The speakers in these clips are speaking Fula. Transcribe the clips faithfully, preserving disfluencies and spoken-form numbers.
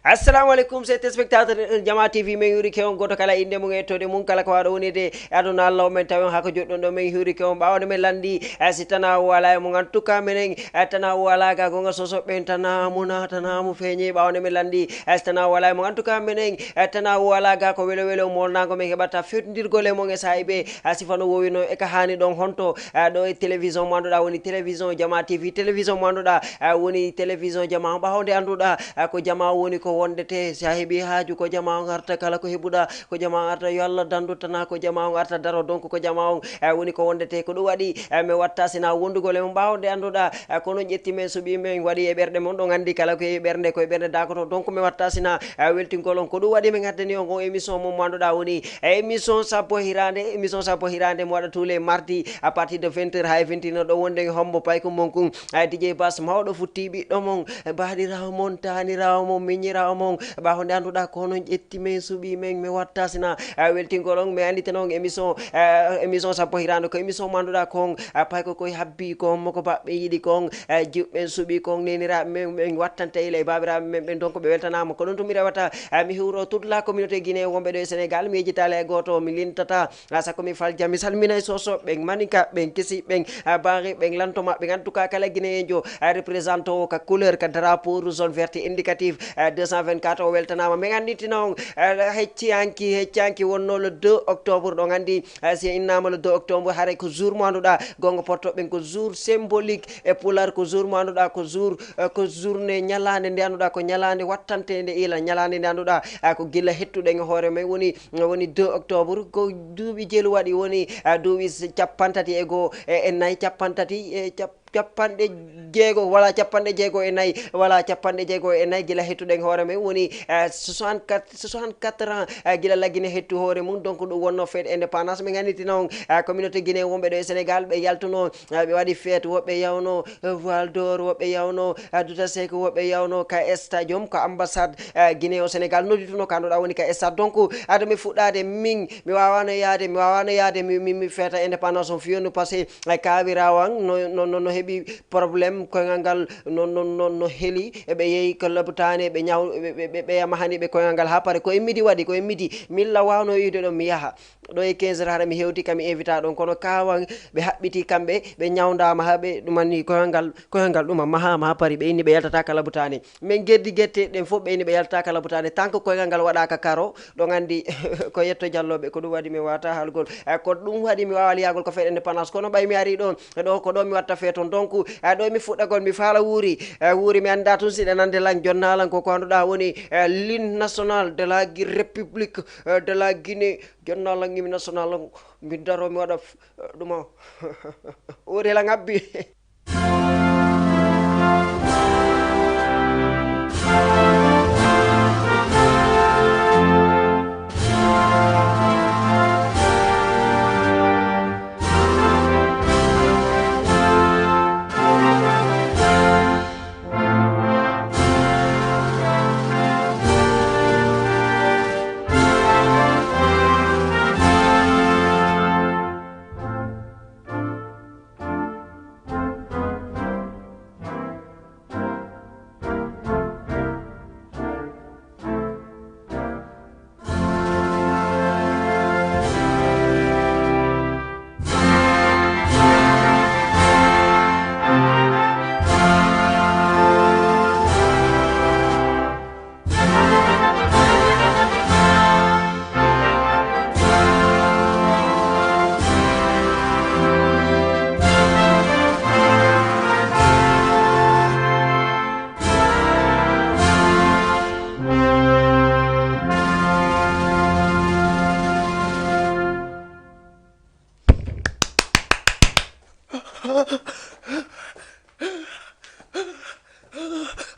Assalamu aleykum, c'est téléspectateur Jama T V, min hiirike on gooto kala innde mum e yettode mum, kala ko waɗo wonide e aduna Allah o, min tawi on haa ko joɗɗon ɗo, min hiirike on. Ɓaawo nde min lanndi, eh, si tana o alaa e mum, en tout cas minen, eh, tana o alaa ga, gonga soso ɓen tana mo na, tana mo feeñi, ɓaawo nde min lanndi, eh, si tana o alaa e mum, en tout cas minen, eh, tana o alaa ga, ko welo welo molnago min heɓata fewtindirgol e mon e saahiɓe, eh, si fano wowino e ka haani ɗon honto, eh, ɗo e télévision mo annduɗa woni télévision Jama T V, télévision mo annduɗa, eh, woni télévision Jama, ɓaawo nde annduɗa, eh, ko Jama woni ko wondete, si a heɓi haaju ko Jama on arta, kala ko heɓuɗa ko Jama on arta, yo Allah dandu tana ko Jama on arta daro, donc ko Jama on, eh, woni ko wondete. Ko ɗum waɗi, eh, mi watta sina wondugol e mon ɓaawo nde annduɗa, eh, kono ƴetti men suɓi men waɗi e ɓerɗe mon, ɗon anndi kala ko e ɓernde, ko e ɓernde dakoto, donc mi watta sina, eh, weltingol on. Ko ɗum waɗi min addani on on émission mon mo annduɗa woni émission sappo hirande, émission sappo hirande mo waɗa tous les mardis à partir de vingt heures haa e vingt et une heures, ɗo wonde e hombo payko mon kun, eh, D J Bass mawɗo futti ɓiɗɗo mon, eh, baɗirawo mon, tanirawo mon, miñirawo mon, ɓaawo nde annduɗa ko onon ƴetti men, suɓi men, mi watta sina, eh, weltingol on, mi annditana on émission, eh, émission sappo hirande, ko émission mo annduɗa kon, eh, payko koye habbi ko mo ko baɓɓe yiɗi kon, eh, jiwɓe men suɓi kon, neniraɓe men, men wattante ila e babiraɓe men ɓen, donc ɓe weltanama. Ko ɗum to mi rewata, eh, mi hiwro toute la communauté guinéen wonɓe ɗo e Sénégal, mi yejjitala e goto, mi lintata, ah, sako mi falja, mi salmina e soso ɓen, manika ɓen, kisi ɓen, ah, bari ɓen, lantoma ɓen, en tout cas kala guinéen jo, ah, représentant o ka couleur, ka drapeau rouge, jaune, vert, indicatif, ah, deux cent vingt-quatre o weltanama. Min annditino on, ah, hecciyanki, hecciyanki wonno le deux octobre, ɗon anndi, ah, si innama le deux octobre, haray ko jour mo annduɗa gonga porto ɓen ko jour symbolique e pular, ko jour mo annduɗa ko jour, ah, ko journée ñalande nde annduɗa ko ñalande wattantende ila, ñalande nde annduɗa, ah, ko gila hettuɗen e hoore men woni woni deux octobre, ko duuɓi jelu waɗi, woni, ah, duuɓi s-, cappantati e goo e, e nayi, cappantati e cap-, capanɗe jeego, wala capanɗe jeego e nayi, wala capanɗe jeego e nayi gila hettuɗen hoore men, woni, ah, soixante-quatre, soixante-quatre ans, ah, gila Laguine hettu hoore mum. Donc ɗum wonno fête indépendance, min annditino on, ah, communauté guinéen wonɓe ɗo e Sénégal, ɓe yaltuno, ah, ɓe waɗi fête, woɓɓe yawno, eh, Voile d'Or, woɓɓe yawno, eh, Douta Seck, woɓɓe yawno ka stadium, ko ambassade, eh, Guinée au Sénégal noddituno, ka annduɗa woni ka stade. Donc, ado mi fuɗɗade, min, mi wawano yaade, mi wawano yaade, mi, mi, mi feeta indépendance on fiyondu, parce que, eh, kawirawo an no, no, no, no heɓi problème, koyngal ngal no, no, no, no heli, eɓe yehi ko labutaane, ɓe ñaw-, ɓe, ɓe, ɓe, ɓe yama hani ɓe koyngal ngal ha pare, ko e midi waɗi, ko e midi, milla wawno iwde ɗon mi yaha. Ɗo e quinze heures hara mi hewti kam mi invita ɗon, kono kawan ɓe haɓɓiti kamɓe, ɓe ñawndama ha ɓe ɗumanni koyal ngal, koyal ngal ɗuma mahama ha pari, ɓe inni ɓe yaltata kala butane. Min geddi gette ɗen fof ɓe inni ɓe yaltata kala butane, tant que koyal ngal waɗaka karo, ɗon andi ko yetto jalloɓe, ko ɗum waɗi mi wata haalgol. Eh, ko ɗum waɗi mi wawa liyagol ko fedde indépendance, kono ɓay mi ari ɗon, ɗo ko ɗo mi watta fee toon. Donc, eh, ɗo mi fuɗɗagol, mi faala wuuri, eh, wuuri mi anda tun si ɗe nande lan, jonna lan ko ko anduɗa woni, eh, l'hymne national de la Gui-, République, eh, de la Guinée. Jonna lan hymne national on, mi daro mi waɗa f-, ɗum o. Wuuri lan abbi.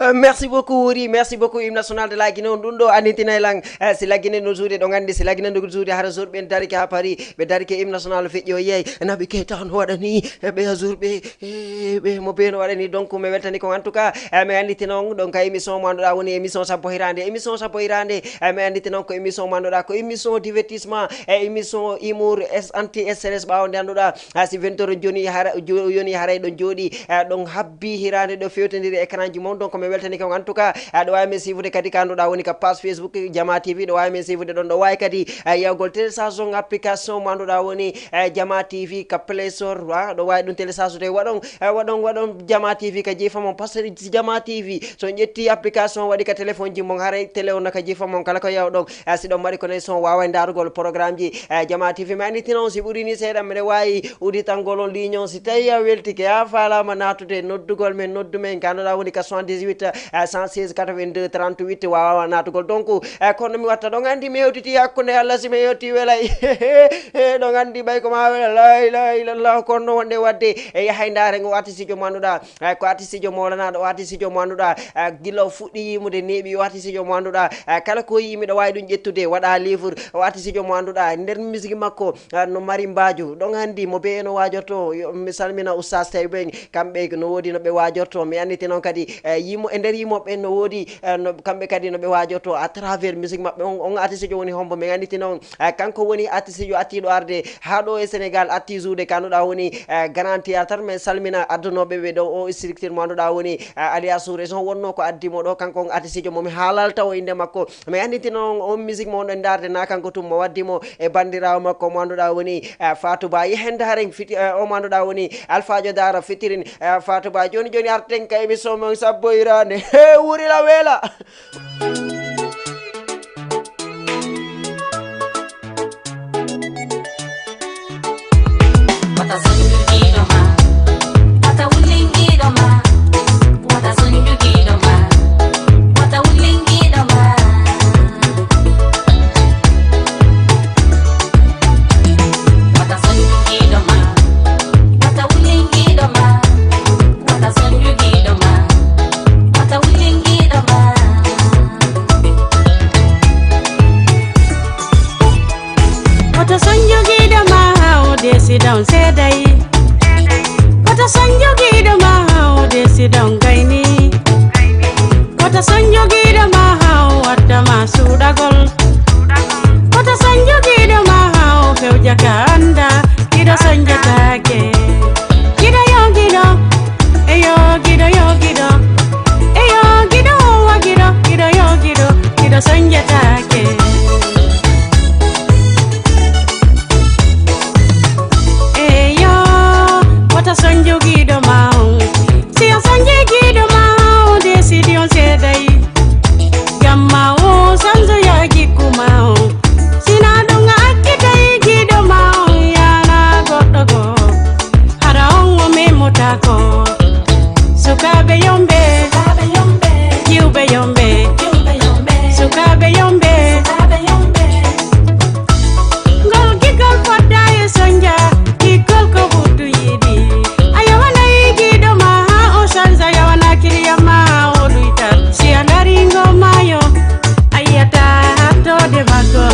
Euh, merci beaucoup, Wuri. Merci beaucoup, hymne national de la Guinée. On ɗum ɗo annitinay lan, eh, si la Guinée no juude, ɗon andi si la Guinée no juude, hara jour ɓen darike ha Paris, ɓe darike hymne national feƴƴi o yeey. Naɓi Keita no waɗani, eh, ɓe jour ɓe, eh, ɓe mo ɓe no waɗani. Donc, mi weltani kon. En tout cas, eh, mi annitina on, donc, émission mo annduɗa woni émission sappo hirande. Émission sappo hirande, eh, mi annitina on ko émission mo annduɗa ko émission divertissement, eh, émission humour, es-, anti stress ɓawo nde annduɗa, ah, si vingt heures joni hara, jo-, yoni haray ɗon jooɗi, eh, ɗon habbi hirande ɗo fewtodiri écran ji mon. Donc, mi Weltani kam en tout cas, aɗa wawi men suivre kadi ka annduɗa woni ka page Facebook Jama T V, ɗo wawi men suivre ɗon, ɗo wawi kadi eh, yawgol télécharge on application mo annduɗa woni eh, Jama T V ka Play Store, wa ɗo wawi ɗum télécharge de waɗon eh, waɗon waɗon Jama T V ka jifa mon, par ce que Jama T V so ƴetti application waɗi ka téléphone ji mon, haray télé on ka jifa mon kala ko yawɗon. Eh, si ɗon mari connexion wawa ndarugol programme ji eh, Jama T V. Mi anditina on si ɓurini seeɗa mbiɗa wawi udditangol on ligne on, si tawi a weltike a falama natude noddugol men, noddu men ka annduɗa woni ka soixante-dix-huit eh, cent seize quatre-vingt-deux trente-huit wawa natugol. Donc eh, kono mi watta ɗon andi mi hewtiti hakkude Allah, si mi hewti welay eh, ɗon andi ɓay ko ma wela la ilaha illallah, kono wonde wadde e yahay ndare ngo artiste jo mo annduɗa eh, ko artiste jo molanaɗo, o artiste jo mo annduɗa eh, gila o fuɗɗi yimude neeɓi, o artiste jo mo annduɗa eh, kala ko yi miɗo wawi ɗum ƴettude waɗa livre, o artiste jo mo annduɗa nder musique makko eh, no mari mbaju. Ɗon andi mo be no wajorto, yo- mi salmina oustaz tawi ɓen kamɓe no wodi no ɓe wajorto. Mi anditi noon kadi eh, yimo e nder yimoɓe no wodi eh, no, kamɓe kadi no ɓe wajorto à travers musique maɓɓe on, on artiste jo woni hombo. Mi anditi noon eh, kanko woni artiste jo attiɗo arde ha ɗo e Sénégal, atti juude kanuɗa woni eh, grand théâtre. Mi salmina addunoɓe ɓe ɗo o structure mo annduɗa woni eh, alias sous région wonno ko addi mo ɗo, kanko on artiste jo momi haalalta o inde makko. Mi anditi noon on musique mo on ɗo ndarde na kanko tum mo waddi mo e bandirawo makko mo annduɗa woni eh, Fatou Ba. Yehen daren fiti eh, o mo annduɗa woni Alpha Jo Dara fitirin eh, Fatou Ba. Joni joni arten ka émission mon sabbo irande he wurila wela. Woto soñ jogiiɗo ma haa o desi down seeday. Woto soñ jogiiɗo ma haa o desi down gayni. Woto soñ jogiiɗo ma haa o wadda ma suuɗagol. Woto soñ jogiiɗo ma haa o fewja ka annda giɗo soñjataake. Giɗo yo giɗo, eyo giɗo yo giɗo, eyo giɗo wa giɗo, giɗo yo giɗo, giɗo soñjataake. Eyo, wota soñ jogiiɗo ma on. Si a soñji giɗo ma on, desidi on seeday. Jamma o sanzo ya jikku ma on. Sina ɗum a accitay giɗo ma on yana goɗɗo go. Hara on o memotako. Sukaaɓe yombe, jiwɓe yombe, sukaaɓe yombe. Ngol gigol fodda e sonja, gigol ko ɓurdu yiɗi. A yawanay giɗo ma haa o sanza, yawana kiliya ma haa o luyta. Si a ndari ngo maayo, a yiyata hattode maggo.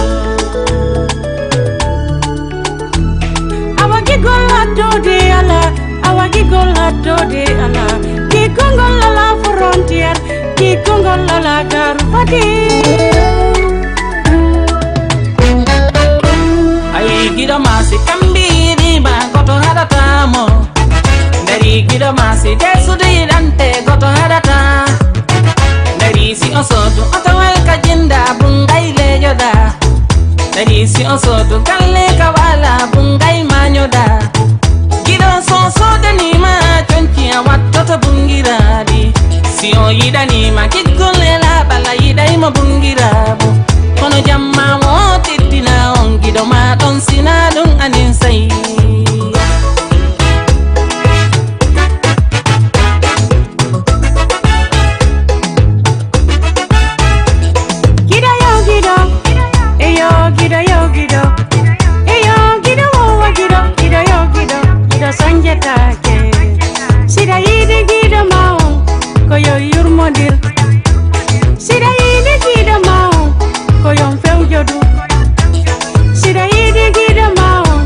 Awa gigol hattode ala, awa gigol hattode ala. Gigol ngol ala frontière, gigol ngol ala garu fadi. Ayi giɗo ma si kambiɗima goto haɗatamo. Ndari giɗo ma si desude yiɗante goto haɗata. Ndari si o sodu o tawal ka jinda bungay lejoɗa. Ndari si o sodu galle ka wala bungay mañoɗa. Giɗo so sodanima conci a wattoto bungiraɗi. Si o yiɗanima giggol e laɓal a yiɗaymo bungirabu. Kono jamma o teddina on giɗo ma ɗon sina ɗum anin sayi. Giɗo yo giɗo, eyo giɗo yo giɗo, eyo giɗo wowa giɗo, giɗo yo giɗo, giɗo sonjetaake. Siɗa yiɗi giɗo ma on, ko yo yurmodir. Siɗa yiɗi giɗo ma on, ko yo fewjodu. Siɗa yiɗi giɗo ma on,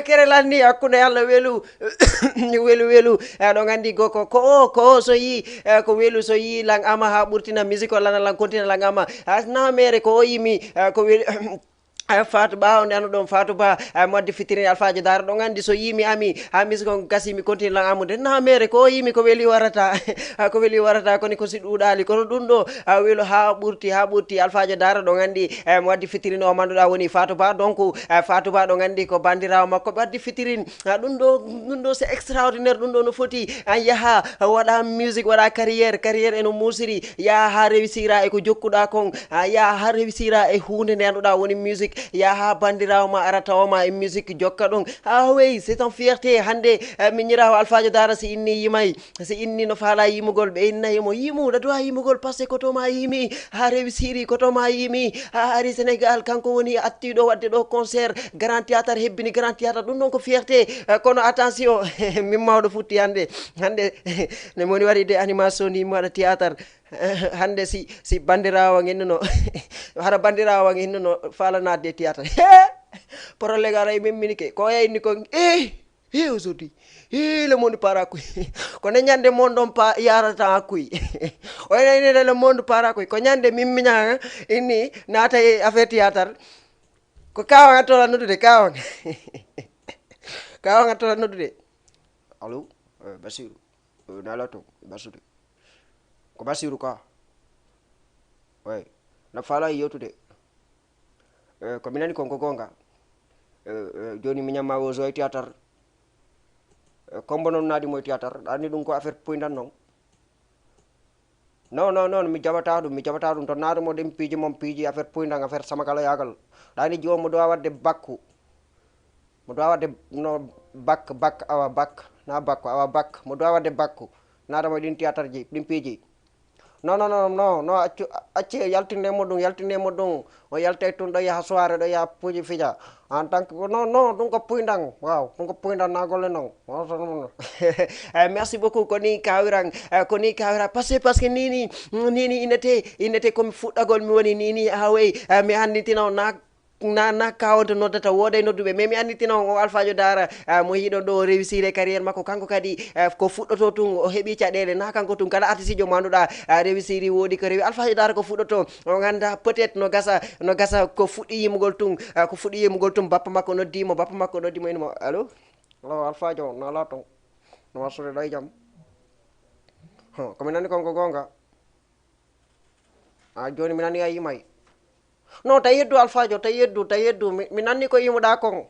Kere lanni hakkunde Allah welu. Welu welu. Eh, ɗon anndi go ko ko o ko o so yi, eh, ko welu so yi lan ama ha ɓurtina musique o lana lan kontina lan ama. Ah, na mere ko o yimi, eh, ko welu. Eh, Fatou Ba, on ano ɗon Fatou Ba, eh, mo addi fitirin Alpha Diadara, ɗon anndi so yimi ami ha musique on gasi mi kontina lan amude. Na mere ko o yimi ko weli warata. Ah, ko weli warata koni ko si ɗuɗali kono ɗum ɗo, ah, welo ha ɓurti ha ɓurti Alpha Diadara, ɗon anndi, eh, mo addi fitirin o manduɗa woni Fatou Ba. Donc, eh, Fatou Ba ɗon anndi ko bandirawo makko ɓe addi fitirin. Ah, ɗum ɗo ɗum ɗo c'est extraordinaire, ɗum ɗo no foti an yaha waɗa musique, waɗa carrière, carrière eno musiri, yaha ha réussira e ko jokkuɗa kon, ah, yaha ha réussira e hunde nde anduɗa woni musique, yaha ha bandirawo ma ara tawama e musique jokka ɗum. Ah oui, c'est une fierté. Hande, eh, miñirawo Alpha Diadara si inni yimay, si inni no faala yimugol, ɓe innayi mo yimu, ɗa duwa yimugol parce que koto ma yimi ha réussiri, koto ma yimi ha ari Sénégal, kanko woni attiɗo wadde ɗo concert Grand Théâtre, hebbini Grand Théâtre, ɗum ɗon ko fierté. Eh, kono attention, min mawɗo futti hande. Hande ne moni waɗi de animation ni mi waɗa théâtre. Hande si si bandirawo an innuno, hara bandirawo an innuno faala nadde théâtre. Problème ara e min minike ko yayni ko. Eh, he aujourd'hui, he le monde para kuy. Ko ne ñande mon ɗon pa yarata kuy. O ene ene le monde para kuy ko ñande min miña inni naata e affaire théâtre. Ko kawan attola noddude kawan. Kawan attola noddude. Allo, eh, Basiru. Eh, nala to Basiru. Ko Basiru ka. Way. Na faala yewtude. Eh, ko mi nani kon ko gonga. Eh, eh, joni mi ñamma o joy théâtre. Eh, kombo non naadi mo e théâtre, ɗani ɗum ko affaire puydan non. Non, non, non, mi jaɓata ɗum, mi jaɓata ɗum. To naade mo ɗen piiji mon, piiji affaire puydan, affaire samakala yagal. Ɗani jiwo mo ɗo a wadde bakku. Mo ɗo a wadde no bak, bak, awa bak, na bakku, awa bak. Mo ɗo a wadde bakku. Naade mo ɗin théâtre ji, ɗin piiji. Non, non, non, non, non, accu, acci, yaltinde mo ɗum, yaltinde mo ɗum. O yaltay tun ɗo yaha soirée, ɗo yaha puuji fija. En tant que, non, non, ɗum ko puydan. Waaw, ɗum ko puydan na golle non. Eh, merci beaucoup. Ko ni kawiran, eh, ko ni kawira. Parce que, parce que ni ni, ni ni innete, innete ko mi fuɗɗagol mi woni ni ni, ah oui, eh, mi annditino na na na kawonto noddata wooday nodduɓe, mais mi annditino on o Alpha Diadara, ah, mo yiɗo ɗo réussir e carrière makko. Kanko kadi, ah, ko fuɗɗoto tun o heɓi caɗeele, na kanko tun kala artiste jo manduɗa, ah, réussir wodi ko rewi. Alpha Diadara ko fuɗɗoto, on annda peut-être no gasa, no gasa ko fuɗɗi yimugol tun, ah, ko fuɗɗi yimugol tun bappa makko noddi mo, bappa makko noddi mo ino mo allo. Allo Alpha Dio, na la ton? No wassude ɗo e jam? Huh, ko mi nani kon ko gonga. Ah, joni mi nani a yimay. Non, ta yeddu Alpha Dio, ta yeddu, ta yeddu. Mi, mi nanni ko yimuɗa kon.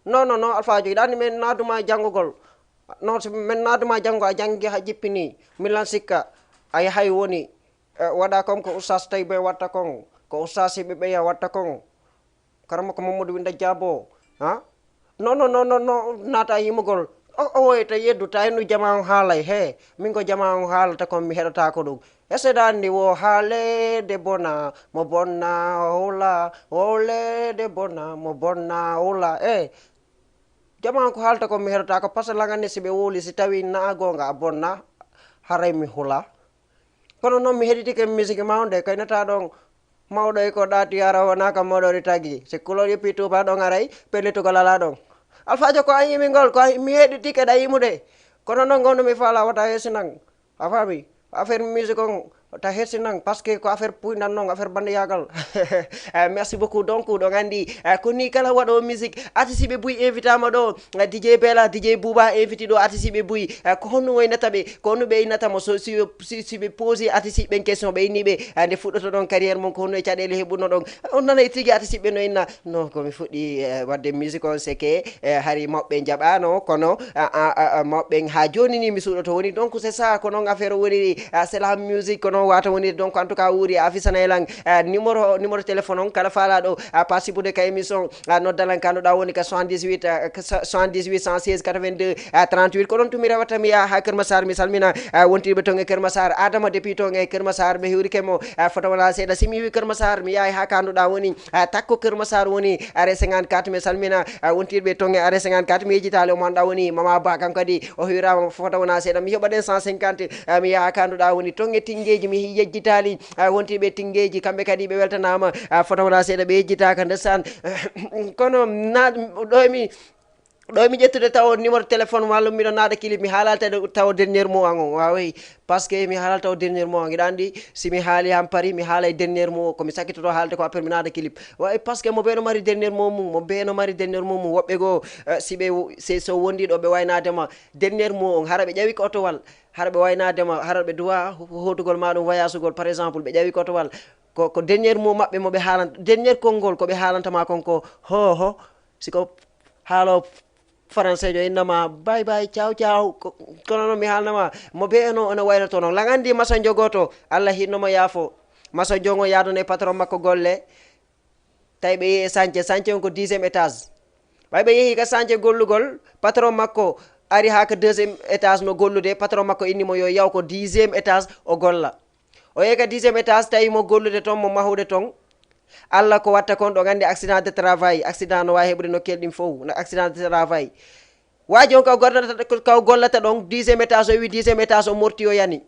Non, non, non, Alpha Dio, iɗani men naaduma e janngugol. Non, si men naaduma e janngo, a janngi ha jippini. Milan sikka, a yahay woni. Eh, waɗa comme ko Oustaz Taïba watta kon. Ko Oustaz Siɓe ɓeya watta kon. Karama ko Mamadou Winda Diabo. Ha? Non, non, non, non, non, naata yimugol. O, o woyta yeddu, ta hennu jama on haalay. He, min ko jama on haalata kon mi heɗotako ɗum. Ese ɗa anndi wo haalede bona, mo bonna hula, howlede bona, mo bonna hula. E, jama on ko haalta kon mi heɗotako, parce que langani si ɓe wowli, si tawi na gonga a bonna, haray mi hula. Kono noon mi heɗitike musique ma on de, kaynata ɗon mawɗo e ko ɗaati ara wona ka moɗori tagi. Si kulol yoppi tuuba ɗon aray, pellitugol ala ɗon. Alpha Dio ko an yimi ngol, ko an mi heɗitike ɗa yimude. Kono noon ngondu mi faala wota hesinan. A faami? Affaire musique on ta hesinan, parce que ko affaire puydan noon, affaire bandiyagal. Eh, merci beaucoup. Donc, ɗon anndi, eh, ko ni kala waɗo musique, artiste ɓe buy invitama ɗo, eh, D J Bella, D J Bouba invité ɗo artiste ɓe buy. Eh, ko honno waynata ɓe? Ko honno ɓe innata mo? So, si, si, si ɓe posi artiste ɓen question, ɓe inni ɓe, eh, nde fuɗɗoto ɗon carrière mon, ko honno e caɗeele heɓuno ɗon? On nanay tigi artiste ɓe no inna, non, ko mi fuɗɗi, eh, wadde musique on, c'est que, eh, hari mawɓe jaɓano, kono, a, a, a, a, mawɓe ha joni ni mi suuɗoto woni. Donc, c'est ça, ko noon affaire o woniri, ah, c'est la musique, ko noon wata woniri. Donc, en tout cas, wuuri a fisanay lan, ah, numéro, numéro téléphone on, kala faalaɗo, ah, participude ka émission, ah, noddalan ka ndoɗa woni ka soixante-dix-huit, ah, ka so-, soixante-dix-huit, cent seize, quatre-vingt-deux, ah, trente-huit. Ko ɗon tumi rewata mi yaha ha Kër Massar, mi salmina, ah, wontiɓe toon e Kër Massar, Adama depuis toon e Kër Massar, mi hiwrike mo, ah, foto wona seeɗa. Si mi wi Kër Massar, mi yahay ha ka ndoɗa woni, ah, takko Kër Massar woni, arrêt cinquante-quatre, mi salmina, ah, wontirɓe toon e arrêt cinquante-quatre, mi yejjitali omo anɗa woni Mama Ba, kanko kadi o hiwirama foto wona seeɗa. Mi heɓa ɗen cent cinquante, ah, mi yaha ka ndoɗa woni toon e tingeji. Mi yejjitaali, ah, wontiiɓe Tinngeeji, kamɓe kadi ɓe weltanaama, ah, fotomonaa seeɗa ɓe yejjitaaka ndesan. Kono na-, ɗo mi, ɗo mi ƴettude taw numéro téléphone walla miɗo naada clip, mi haalal taw, taw dernier mot an on. Waawi, parce que mi haalal taw dernier mot an. Hiɗa anndi, si mi haali han pari, mi haalay dernier mot, ko mi sakkitoto haalde ko après mi naada clip. Waawi, parce que mo bee no mari dernier mot mum, mo bee no mari dernier mot mum. Woɓɓe goo, eh, si ɓe, si, so wondi ɗo ɓe waynaade ma, dernier mot on, hara ɓe ƴawi ko otowal, hara ɓe waynaade ma, hara ɓe duwa ho-, hootugol ma ɗum, voyagugol, par exemple, ɓe ƴawi ko otowal. Ko, ko dernier mot maɓɓe mo ɓe haalanta, dernier konngol ko ɓe haalanta ma kon ko ho, ho, si ko haalo faranseejo innama bye bye, ciao ciao. Ko, kono noon mi haalnama, mo bee no, no waynoto noon. Lan anndi masoñjo gooto, Allah hinno mo yaafo. Masoñjo on yaadano e patron makko golle. Tawi ɓe yehi e sance, sance on ko dixième étage. Ɓay ɓe yehi ka sance gollugol, patron makko ari haa ka deuxième étage no gollude, patron makko inni mo yo yaw ko dixième étage o golla. O yehi ka dixième étage, tawi mo gollude ton, mo mahude ton. Allah ko watta kon, ɗo nganndi accident de travail, accident no waawi heɓude nokkeeli ɗin fow, no accident de travail. Waaji on ka gollata, ka gollata ɗon, dixième étage, o wi dixième étage o morti, o yani.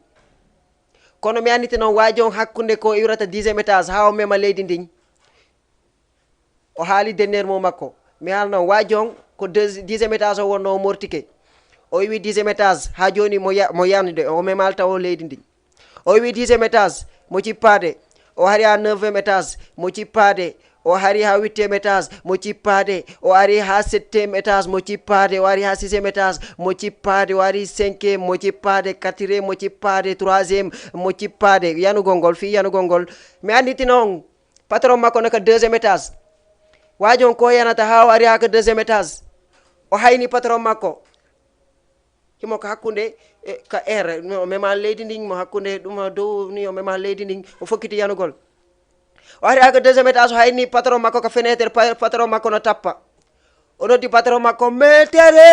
Kono mi annditi noon, waaji on hakkunde ko iwrata dixième étage haa o mema leydi ndin. O haali dernier mot makko. Mi haalna on, waaji on ko deuxi-, dixième étage o wonno, o mortike. O iwi dixième étage, haa jooni mo ya-, mo yanude, o memaali taw o leydi ndin. O iwi dixième étage, mo cippaade. O hari haa neuvième étage, mo cippaade. O hari haa huitième étage, mo cippaade. O ari haa septième étage, mo cippaade. O ari haa sixième étage, mo cippaade. O ari cinquième, mo cippaade. Quatrième, mo cippaade. Troisième, mo cippaade. Yanugol ngol, fii yanugol ngol. Mi annditino on, patron makko no ka deuxième étage. Waaji on ko yanata haa o ari haa ka deuxième étage. O hayni patron makko. Himo ko hakkunde, e, ka air, no, o mema leydi ndin, mo hakkunde ɗum dow ni, o mema leydi ndin, o fokkiti yanugol. O ari haa ka deuxième étage, o hayni patron makko ka fenêtre, pa-, patron makko no tappa. O noddi patron makko, "Metere!"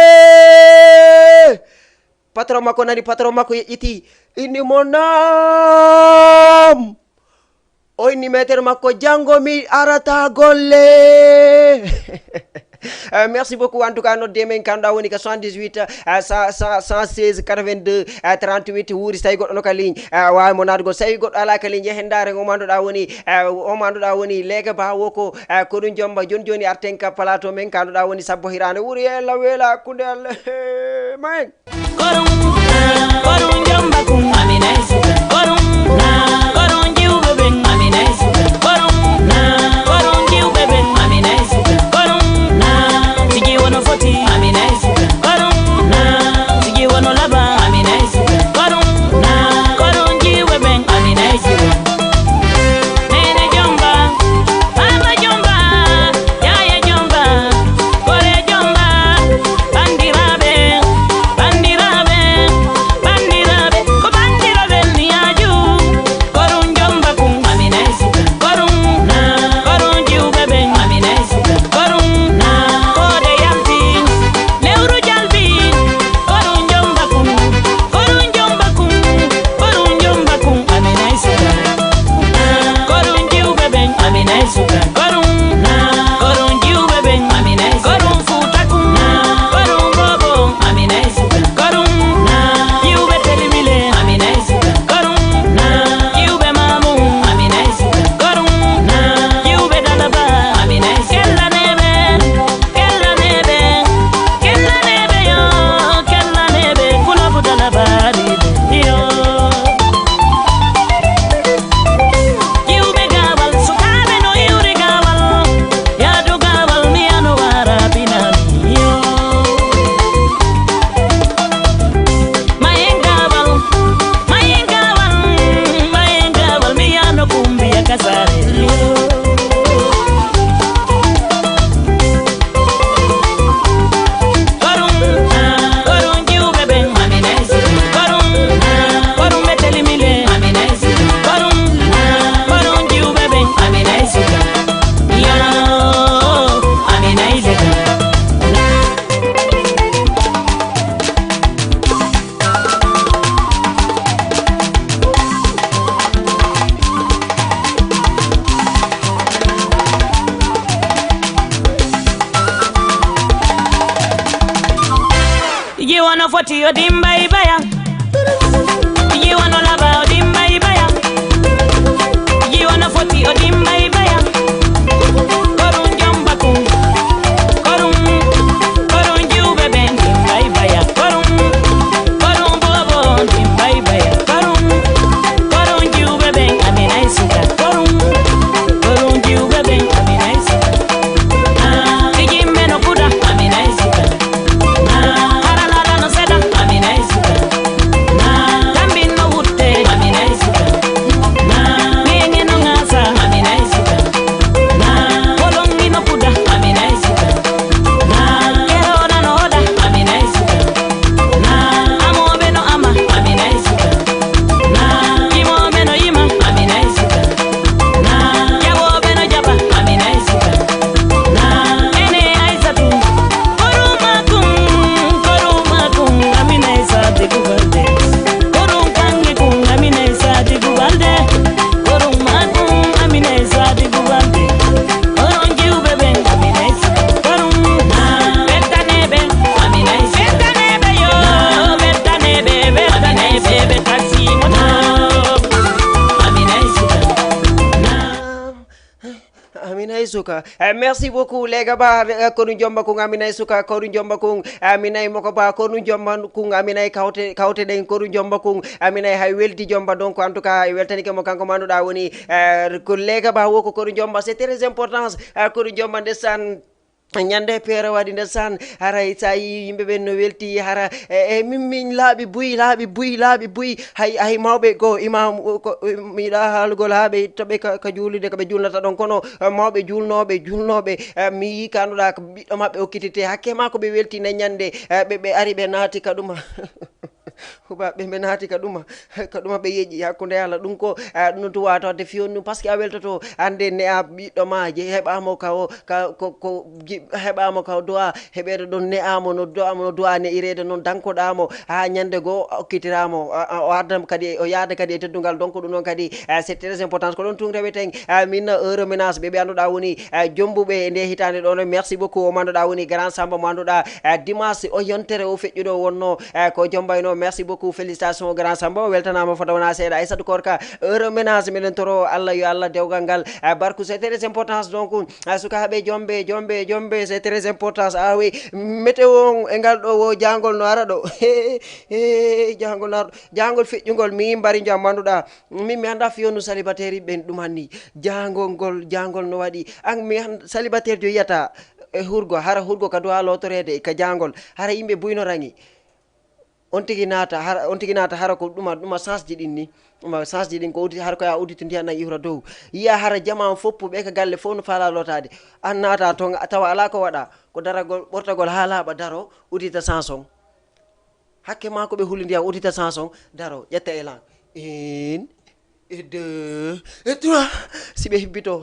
Patron makko nani, patron makko yeƴƴiti, inni mo, "Naam!" O inni metere makko, "Janngo mi arata golle." Eh, merci beaucoup. En tout cas, nodde men, kanɗa woni ka soixante-dix-huit, eh, cent, cent, cent seize, quatre-vingt-deux, eh, trente-huit, wuuri, so tawi goɗɗo no ka ligne, eh, waawi mo naatgol. So tawi goɗɗo alaa ka ligne, yahen ndaaren o mo annduɗaa woni, eh, o mo annduɗaa woni Leega Ba Woko, eh, ko ɗum jomba. Joni joni arten ka plateau men, kanɗa woni Sabbo Hiraande, wuuri e Laweela hakkunde Allah. Mayen. Korum, korum jomba kum, Amina e suka. Korum, korum jiwɓe ɓen, Amina e suka. Korum, korum jiwɓe ɓen, Amina e suka. Korum, sigi wono foti, Amina e suka. Korum, sigi wono laba, Amina e suka. Korum, korum jiwɓe ɓen, Amina e suka. Nene jomba, baba jomba, yaya jomba, kore jomba, bandiraaɓe, bandiraaɓe, bandiraaɓe, ko bandiraaɓe ni yaaju. Korum jomba kum, Amina e suka. Korum, korum jiwɓe ɓen, Amina e suka. Korum, koode yalti, lewru jalbi, korum jomba kum, korum jomba kum, korum jomba kum, Amina e suka. Korum jiwɓe ɓen, Amina e suka. Korum, korum jiwɓe ɓen, Amina e suka. Korum Fuuta kum, korum bobo, Amina e suka. Korum, jiwɓe Telimile, Amina e suka. Korum, jiwɓe Mamu, Amina e suka. Korum, jiwɓe Dalaba, Amina e suka. Kellaneɓe, kellaneɓe, kellaneɓe yo, kellaneɓe, kulabu Dalaba ɗiɗo yo. Iwɓe gaawal, sukaaɓe no iwri gaawal, yaadu gaawal, mi ano wara binami yo. Mayen gaawal, mayen gaawal, mayen gaawal, mi ano kumbiya kasare yo. Korum, korum jiwɓe ɓen, Amina e suka. Korum, korum ɓe Telimile, Amina e suka. Korum, korum jiwɓe ɓen, Amina e suka. Yo, Amina e suka. Iji wono foti o dimba i baya. Iji wono laba o dimba i baya. Aminay suka. Eh, merci beaucoup, Lega Ba, eh, konu jomba kun, aminay suka, konu jomba kun, aminay moko ba, konu jomba kun, aminay kawte, kawte ɗen, konu jomba kun, aminay hay weldi jomba. Donc, en tout cas, e weltanike mo kanko manduɗa woni, eh, ko Lega Ba wo ko konu jomba, c'est très important, eh, konu jomba ndesan. Ñande peere waɗi ndesan, haray sa yi yimɓe ɓen no welti, hara, e, e, min, min laaɓi buy, laaɓi buy, laaɓi buy, hay, hay mawɓe ko imam, ko, miɗa haalugol haa ɓe toɓe ka, ka juulude, ko ɓe juulnata ɗon, kono, eh, mawɓe juulnooɓe, juulnooɓe, eh, mi yii kanuɗa ko ɓiɗɗo maɓɓe okkitite, hakke ma ko ɓe welti nde ñande, eh, ɓe, ɓe ari ɓe naati ka ɗuma. Huba ɓe, ɓe naati ka ɗuma, ka ɗuma ɓe yeƴi hakkunde Allah. Ɗum ko, ah, ɗum no duwa tawde fiyonnu, parce que a weltoto, annde ne a ɓiɗɗo ma, je heɓamo ka o, ka, ko, ko, ji-, heɓamo ka o duwa, heɓeɗo ɗon ne amo, no duwa mo, no duwa ne irede noon, dankoɗamo, ha ñande goo okkitiramo, a, a, o adda kadi, o yaada kadi e teddungal, donc ɗum noon kadi, ah, c'est très important, ko ɗon tun reweten, ah, min heure ménage, ɓe, ɓe annduɗa woni, ah, jombuɓe e nde hitande ɗon, merci beaucoup, o manduɗa woni Grand Samba, mo annduɗa, ah, dimanche o yontere o feƴƴuɗo wonno, eh, ko jombayno. Merci beaucoup, félicitations, Grand Samba, weltanama fota wona seeɗa. Aissata Korka, heure ménage, meɗen toro Allah, yo Allah dewgal ngal, eh, barku, c'est très important. Donc, eh, sukaɓe, jombe, jombe, jombe, c'est très important. Ah oui, météo on e ngal ɗo wo jangol no ara ɗo. He, he, jangol no ara ɗo. Jangol feƴƴugol, mi mbari jam manduɗa. Min mi anda fiyonu célibataire ɓen ɗum hanni. Jangol ngol, jangol no waɗi. An mi an célibataire jo yiyata e hurgo, hara hurgo ka duwa lotorede ka jangol. Hara yimɓe buyno rangi. On tigi naata, hara, on tigi naata, hara ko ɗuma, ɗuma chance ji ɗin ni. Ɗuma chance ji ɗin ko uditi, hara ko ya uditi ndiyan nan ihra dow. Yiya hara jama on foppu ɓe ka galle fof no fala lotade. An naata ton, a tawa ala ko waɗa. Ko daragol, ɓortagol ha laaɓa daro, udita chance on. Hakke ma ko ɓe huli ndiyan, udita chance on, daro, ƴetta élan. Une, et deux, et trois. Si ɓe hibbito,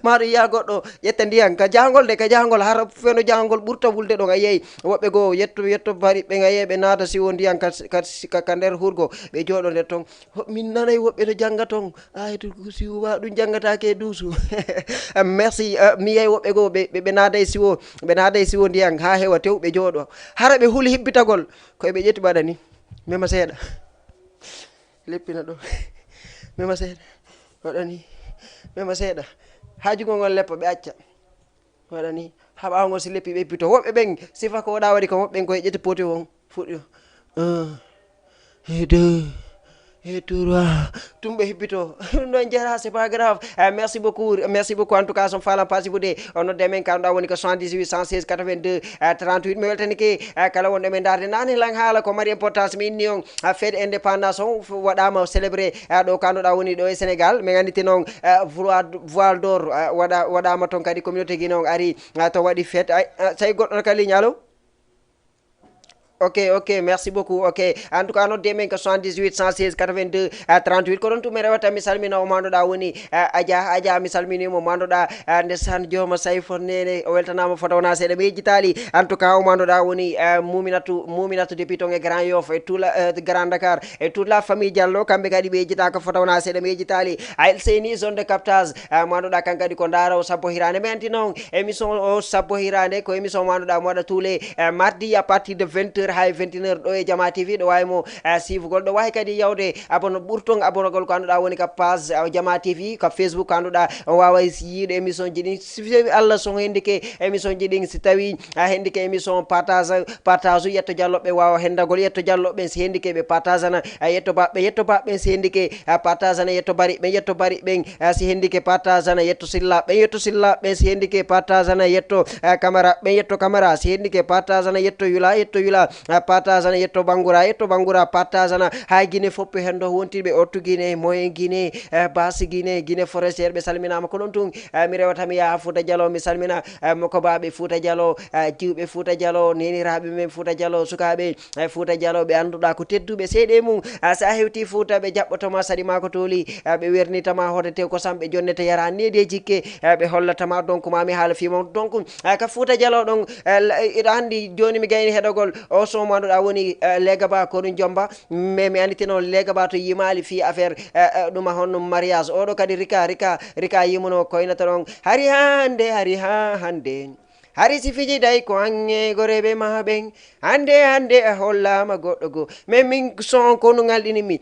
maɗo yiya goɗɗo, ƴetta ndiyan, ka jangol de, ka jangol, hara feno jangol ɓurta wulde ɗon, a yeyi. Woɓɓe goo, yetto, yetto bari, ɓe ngaye, ɓe naata siwo ndiyan ka, ka, ka, ka nder hurgo, ɓe jooɗo nder ton. Ho-, min nanay woɓɓe no janga ton, ay, to siwo wa, ɗum jangata ke duusu. Merci, eh, mi yeyi woɓɓe goo, ɓe, ɓe, ɓe naada e siwo, ɓe naada e siwo ndiyan, ha hewa tew, ɓe jooɗo. Hara ɓe huli hibbitagol, ko ɓe ƴetti ɓaɗa ni. Mema seeɗa. Leppina ɗo. Mema seeɗa. Waɗa ni. Mema seeɗa. Ha jugo ngol leppa ɓe acca. Waɗa ni. Ha ɓawo ngol si leppi ɓe pito. Woɓɓe ɓen, sifa ko waɗa waɗi ko woɓɓe ɓen ko e ƴetti poti on. Fuɗɗi o. Un. Et deux. Et trois. Tum ɓe hibbito. Ɗum ɗon jara, c'est pas grave. Eh, merci beaucoup. Merci beaucoup. En tout cas, son falan pasi bude. On nodde men kam ɗo woni ko soixante-dix-huit, cent seize, quatre-vingt-deux, eh, trente-huit. Mi weltanike, eh, kala wonɗo men darde nane lan haala ko mari importance. Mi inni on, eh, fête indépendance on f-, waɗama célébré, eh, ɗo kanduɗa woni ɗo e Sénégal. Min anditi noon, eh, voile, voile d'or, eh, waɗa, waɗama toon kadi communauté Guinée on ari, eh, to waɗi fête. Ay, eh, tawi goɗɗo no ka ligne, allo? Ok, ok, merci beaucoup. Ok, en tout cas, nodde men ko soixante-dix-huit, cent seize, quatre-vingt-deux, eh, trente-huit. Ko ɗon tun mi rewata, mi salmina o manduɗa woni, eh, Adja, Adja, mi salminimo, manduɗa, eh, ndesan jooma Sayfo Nene, o weltanama fota wona seeɗa, mi yejjitali. En tout cas, o manduɗa woni, eh, Muminatu, Muminatu depuis ton e Grand Yoff, e tout la, eh, Grand Dakar, e toute la famille Diallo, kamɓe kadi ɓe yejjitaka fota wona seeɗa, mi yejjitali. Ael Seyni, zone de captage, eh, manduɗa kan kadi ko ndaara o sabbo hirande. Mi anti noon, émission o sabbo hirande, ko émission manduɗa mo waɗa tous les, eh, mardi à partir de vingt heures hay vingt et une heures ɗo e Jama T V, ɗo wawi mo, eh, suivugol, ɗo wawi kadi yawde abonné, ɓurton abonogol ko anduɗa woni ka page, eh, Jama T V, ka Facebook ko anduɗa o wawa yiide émission ji ɗin. Si tawi Allah son hendike émission ji ɗin, si tawi a hendike émission partage, partage yetto jalloɓe wawa hendagol, yetto jalloɓe si hendike ɓe partage na, a yetto baɓɓe, yetto baɓɓe si hendike, a partage na, yetto bari ɓen, yetto bari ɓen, a si hendike partage na, yetto silla ɓen, yetto silla ɓen si hendike partage na, yetto, a, kamara ɓen, yetto kamara si hendike partage na, yetto yula, yetto yula, a, partage na, yetto bangura, yetto bangura partage na, ha Guinée foppo hendo wontiri ɓe Ottu Guinée, Moyen Guinée, a, Basse Guinée, Guinée forestière ɓe salminama ko ɗon tun, a, mi rewata mi yaha Fouta Dialo, mi salmina, a, mo ko baɓe Fouta Dialo, a, jiwɓe Fouta Dialo, neniraɓe men Fouta Dialo, sukaɓe, a, Fouta Dialo ɓe anduɗa ko tedduɓe seyɗe mum, a, sa hewti Fouta ɓe jaɓɓotoma saɗi ma ko toli, a, ɓe wernitama hoto tew kosam ɓe jonnete yara nedi e jikke, a, ɓe hollatama donc mami haala fimon donc, a, ka Fouta Dialo ɗon, a, la-, iɗa andi joni mi gayni heɗogol o son mo anduɗa woni, a, Lega Ba ko ɗum jomba, mais mi anditino Lega Ba to yimali fi affaire, a, a, ɗuma honno mariage oɗo kadi rika, rika, rika yimuno koynata ɗon hari hande, hari ha hande. Hari si fijiday ko ange goreɓe ma ɓen. Hande, hande a hollama goɗɗo goo. Mais min son ko no ngalɗini mi.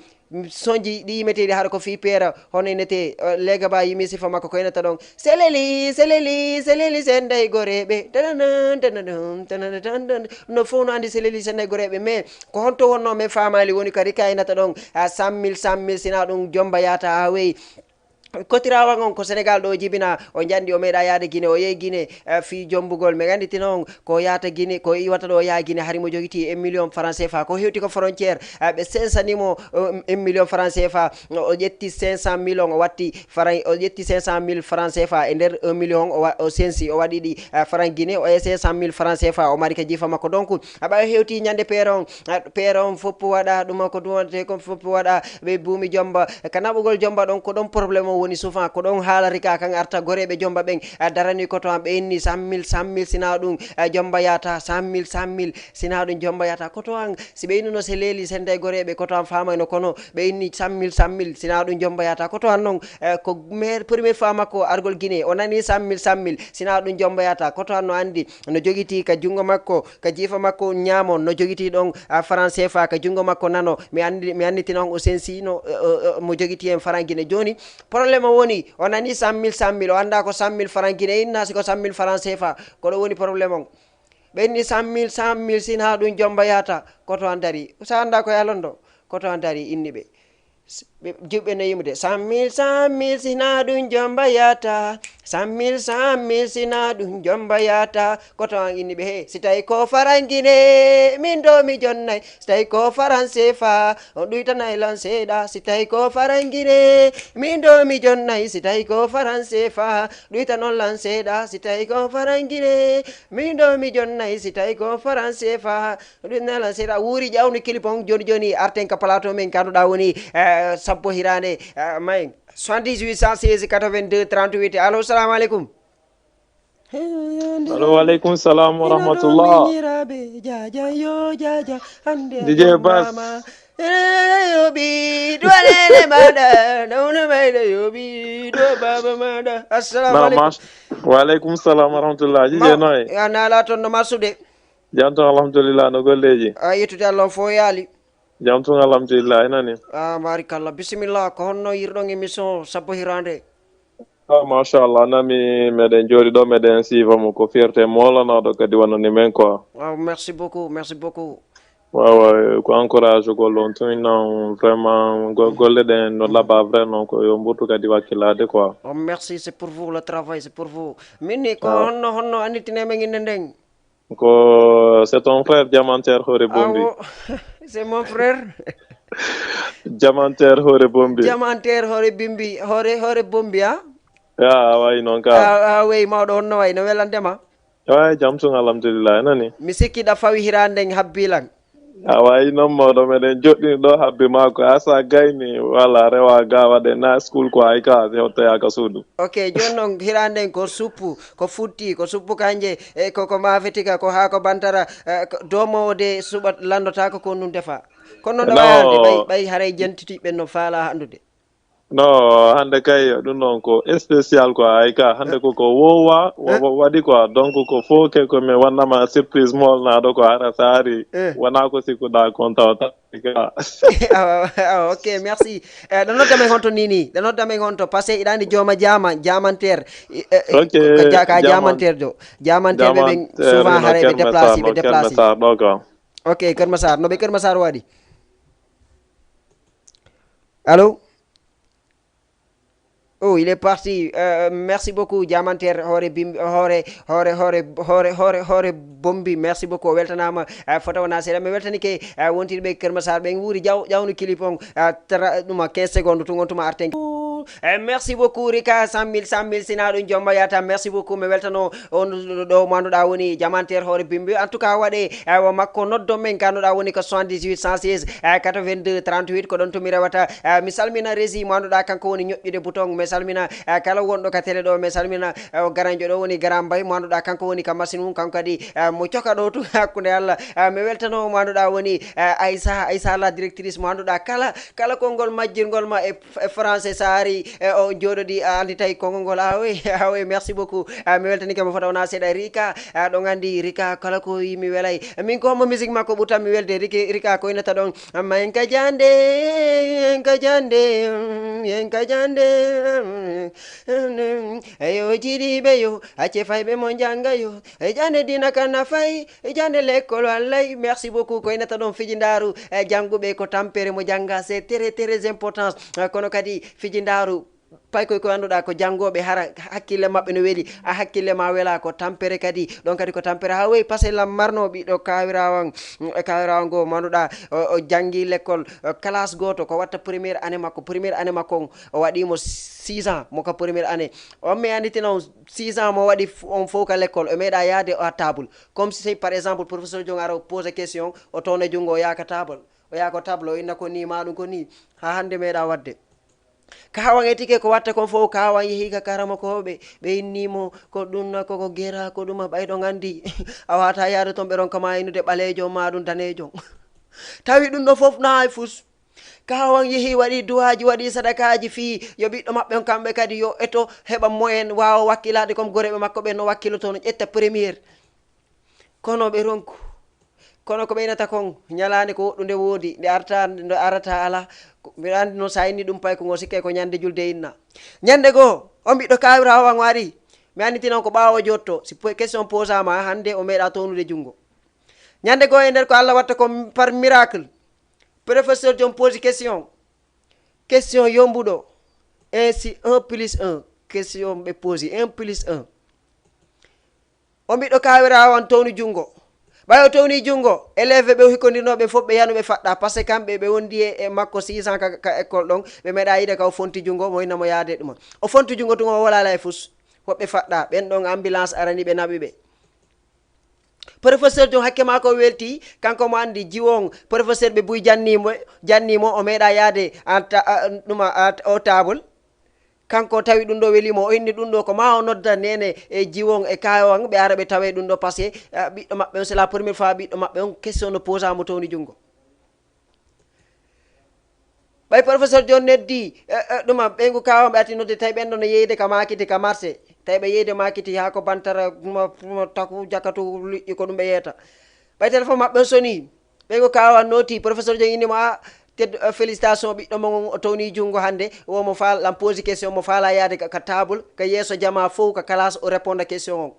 Sonji ɗi yimeteɗi haɗa ko fii peera, hono inete, eh, lega ba yimi sifa makko ko inata ɗon. Seleli, seleli, seleli, senday goreɓe. Tananam, tananam, tananam, tananam. No fof no andi seleli, senday goreɓe. Mais ko honto wonno men famali woni kadi ka inata ɗon, ah, cent mille, cent mille, sina ɗum jomba yata ha weyi. Kotirawan on ko Sénégal ɗo jibina, o jandi o meeɗa yaade Guinée, o yehi Guinée, eh, fii jombugol. Mi anditina on ko yata Guinée, ko iwata ɗo yaha Guinée, hari mo jogiti un million franc C F A. Ko hewti ko frontière, eh, ɓe sensani mo, eh, un million franc C F A. O ƴetti cinq cent mille on, o watti franc, o ƴetti cinq cent mille franc C F A. E nder un million, o wa-, o sensi, o waɗi ɗi, eh, franc Guinée, o e cinq cent mille franc C F A, o mari ka jifa makko. Donc, aɓa hewti ñande peere on, ah, peere on foppu waɗa, ɗum ko duwante kon foppu waɗa, ɓe buumi jomba. Ka naɓugol jomba ɗon, ko ɗon problème o woni souvent, ko ɗon haalari ka kan arta goreɓe jomba ɓen, ah, darani koto an ɓe inni cent mille, cent mille, sina ɗum, ah, jomba yata, cent mille, cent mille, sina ɗum jomba yata. Koto an, si ɓe innuno se leeli senda e goreɓe, koto an famayno, kono ɓe inni cent mille, cent mille, sina ɗum jomba yata. Koto an non, eh, ko mer-, première fois makko argol Guinée, o nani cent mille, cent mille, sina ɗum jomba yata. Koto an no andi, no jogiti ka jungo makko, ka jiifa makko ñaamo, no jogiti ɗon, ah, franc C F A, ka jungo makko nano. Mi andi, mi anditina on o sensi no, eh, eh, eh, mo jogiti en franc Guinée. Joni, problème o woni, o nani cent mille, cent mille, o anda ko cent mille franc Guinée inna, si ko cent mille franc C F A, ko ɗo woni problème on. Ɓe inni cent mille, cent mille, sina ɗum jomba yata, koto an dari. Sa anda ko yalon ɗo, koto an dari inni ɓe. S-, ɓe, jiwɓe no yimude, cent mille, cent mille, sina ɗum jomba yata. Cent mille, cent mille, sina ɗum jomba yata. Koto an inni ɓe, he, si tawi ko farangine, min ɗo mi jonnay. Si tawi ko faran C F A, on ɗuytanay lan seeɗa. Si tawi ko farangine, min ɗo mi jonnay. Si tawi ko faran C F A, ɗuytanon lan seeɗa. Si tawi ko farangine, min ɗo mi jonnay. Si tawi ko faran C F A, ɗum nela seeɗa wuuri ƴawnu clip on. Joni joni arten ka plateau men kanuɗa woni, eh, sappo hirande, eh, may soixante-dix-huit cent seize quatre-vingt-deux trente-huit. Allo, salamu aleykum. Allo, wa aleykum salam wa rahmatullah. Miñiraɓe, jaja yo jaja, hande D J Bas. Yoɓi, ɗo nene maɗa, nawna mayɗa yoɓi, ɗo baba maɗa. Assalamu aleykum. Wa aleykum salam wa rahmatullah. D J noy? Ya nala ton no marsude. Jam tun, alhamdulillah, no golleji? A yettude Allah, on fof yaali. Jam tun, alhamdulillah, e nani? Ah, barikalla. Bisimilla, ko honno yirɗon émission Sappo Hirande? Ah, machallah, nami meɗen jooɗi ɗo, meɗen siifa mo, ko fierté moolanaɗo kadi wonani men quoi. Ah, merci beaucoup, merci beaucoup. Waaw, waaw, ko encourage gol on tun non, vraiment, go-, golle ɗen no laaɓa vraiment, ko yo mburtu kadi wakkilade quoi. Oh, merci, c'est pour vous, le travail, c'est pour vous. Min ni ko honno, honno annditine men innde nden? Ko, c'est ton frère Diamantaire Hoore Bombi. Awo, c'est mon frère. Diamantaire Hoore Bombi. Diamantaire Hoore Bimbi, Hoore, Hoore Bombi, a? Ya, a wayi noon ka. A, a wayi mawɗo, honno wayi, no welande ma? Ay, jam tun, alhamdulillah, nani? Mi sikki ɗa fawi hirande nden habbi lan. A wayi noon mawɗo, meɗen joɗɗini ɗo habbi ma ko asa gayni, wala rewa ga waɗe na school ko ay ka, si hottoya ka suudu. Ok, joni noon hirande nden ko suppu, ko futti, ko suppu kanje, e ko, ko mafetika, ko haako bantara, eh, ko domowo de suɓa lanndotako ko ɗum defa. Kono noon ɗo wayande, ɓay, ɓay haray jentitiɓe no faala anndude. No, hannde kay ɗum ɗon ko spécial quoi, ay ka, hannde ko, ko wowa, wa-, wa-, waɗi quoi, donc ko fof ke ko mi wannama surprise molnaɗo ko hara saari, eh, wona ko sikkuɗa kon taw tawi ka. Awa, awa, ok, merci. Eh, ɗo nodda men honto nini, ɗo nodda men honto, parce que iɗa andi jooma jama, jamanteer, eh, eh, ok, ko ja-, ka jaman-, jamanteer jo, jamanteer ɓe ɓen jamanteer souvent hino haray ɓe Kermassar, déplacé, ɓe no déplacé. Kermassar ɗo ka. Ok, Kermassar, no ɓe Kermassar waɗi? Allô? Oh, il est parti. Euh, merci beaucoup, Diamantaire, hoore Bimbi, hoore, hoore, hoore, hoore, hoore, hoore Bombi. Merci beaucoup. O weltanama, euh, fota wona seeɗa. Mi weltanike, euh, wontirɓe Kermassar ɓen wuuri jaw-, ƴawnu clip on, euh, tra-, ɗuma quinze secondes, tun on tuma arten. Euh, merci beaucoup, Rika, cent mille, cent mille, sina ɗum jomba yata. Merci beaucoup. Mi weltano on ɗo mo annduɗa woni Diamantaire hoore Bimbi. En tout cas, waɗe, eh, wa makko noddo men ka annduɗa woni ko soixante-dix-huit cent seize, eh, quatre-vingt-deux trente-huit, ko ɗon to mi rewata. Eh, mi salmina Rési mo annduɗa kanko woni ñoƴƴude bouton. Mi salmina, eh, kala wonɗo ka télé ɗo. Mi salmina, eh, o garanjo ɗo woni Garan Mbay mo annduɗa kanko woni ka machine mum. Kanko kadi, eh, mo coka ɗo tun hakkunde Allah. Eh, mi weltano mo annduɗa woni, eh, Aïssa, Aïssa la directrice mo annduɗa kala, kala konngol majjirngol ma e, e français sa ari, E, o jooɗodi, a anndi tawi konngol ngol, awe, awe, merci beaucoup. A, mi weltanike mo fota wona seeɗa. Rika, a, ɗon anndi Rika kala ko yi mi welay. Min ko hombo musique makko ɓurtan mi welde? Riki, Rika ko innata ɗon? Amma en ka jande, en ka jande, en ka jande. Eyo, jiidiiɓe yo, acce fayɓe mo jannga yo. E jande diina ka nafay, e jande lekkol wallay. Merci beaucoup. Ko innata ɗon fijindaaru, e jannguɓe ko tampere mo jannga, c'est très, très important. E, kono kadi fijindaaru, paykoy ko annduɗaa ko janngooɓe, hara hakkille maɓɓe no weli, a hakkille ma wela ko tampere kadi. Ɗon kadi ko tampere. Ha woy pase lam marno ɓiɗɗo kawirawan, mm, e kawirawan goo, manduɗaa o, o janngi lekkol, o, classe gooto, ko watta première année makko. Première année makko on, o waɗi mo six ans, mo ka première année. On mi anditina on six ans mo waɗi f-, on fof ka lekkol, o meeɗa yaade à table. Comme si, par exemple, professeur jon ara o pose question, o towna junngo, o yaaka table. O yaaka table, o inna ko ni, ma ɗum ko ni. Ha hannde meeɗa waɗde. Kaawan etike ko watta kon fof, Kaawan yehi ka karamokooɓe, ɓe inni mo ko ɗum na koko gera, ko ɗum a ɓay ɗon anndi. A wata yaade ton ɓe ronka ma innude ɓaleejo ma ɗum daneejo. Tawi ɗum ɗo fof na hay fus. Kaawan yehi waɗi duwaaji, waɗi sadakaaji fii yo ɓiɗɗo maɓɓe on kamɓe kadi yo eto heɓa moyen waawa wakkilaade comme goreeɓe makko ɓen no wakkiloto no ƴetta première. Kono ɓe ronku. Kono ko ɓeynata kon, ñalaande ko woɗɗunde woodi, nde arta, nde arata alaa. Ko, mbiɗa anndi noon, so a inni ɗum pay ko ngo sikkay ko ñande julde inna. Ñande goo, on ɓiɗɗo kaawiraawo an o ari. Mi annditi noon ko ɓaawo jotto, si po-, question posama hannde, o meeɗa townude junngo. Ñande goo e nder ko Alla watta ko par miracle, professeur jom posi question. Question yombuɗo. Ainsi, un plus un. Question ɓe posi, un plus un. O mbiɗo kawirawo an towni junngo. Ɓay o towni junngo, élève ɓe o hikkondirnoo ɓe fof ɓe yanu ɓe faɗɗa, parce que kamɓe ɓe wondi e, e makko six ans ka, ka école ɗon, ɓe meeɗa yiide ka o fonti junngo, mo hinna mo yaade ɗuma. O fonti junngo tuma o wala lay fus. Woɓɓe faɗɗa, ɓen ɗon ambulance arani ɓe naɓi ɓe. Professeur jon hakke makko welti, kanko mo anndi jiwo on, professeur ɓe buy janni mo, janni mo, o meeɗa yaade en ta-, a, ɗuma, a, o table. Kanko tawi ɗum ɗo weli mo, o inni ɗum ɗo ko ma o nodda nene e jiwon e kaawan, ɓe ara ɓe tawe ɗum ɗo, parce que, eh, ɓiɗɗo maɓɓe on, c'est la première fois ɓiɗɗo maɓɓe on question no posa mo towni junngo. Ɓay professeur jon neddi, eh, eh, ɗuma ɓeyngu kaawan ɓe ati nodde, tawi ɓen ɗon no yeyde ka makiti ka marché, tawi ɓe yeyde makiti haa ko bantara, ɗuma, ɗuma taku, jakatu, liƴƴi, ko ɗum ɓe yeeta. Ɓay téléphone maɓɓe on soni, ɓeyngu kaawan nooti, professeur jon inni mo, a, Ted, eh, félicitation, ɓiɗɗo mon on, o towni junngo hannde, wo mo faal-, lan posi question, mo faala yaade ka, ka table, ka yeeso jama fof, ka classe, o réponda question on.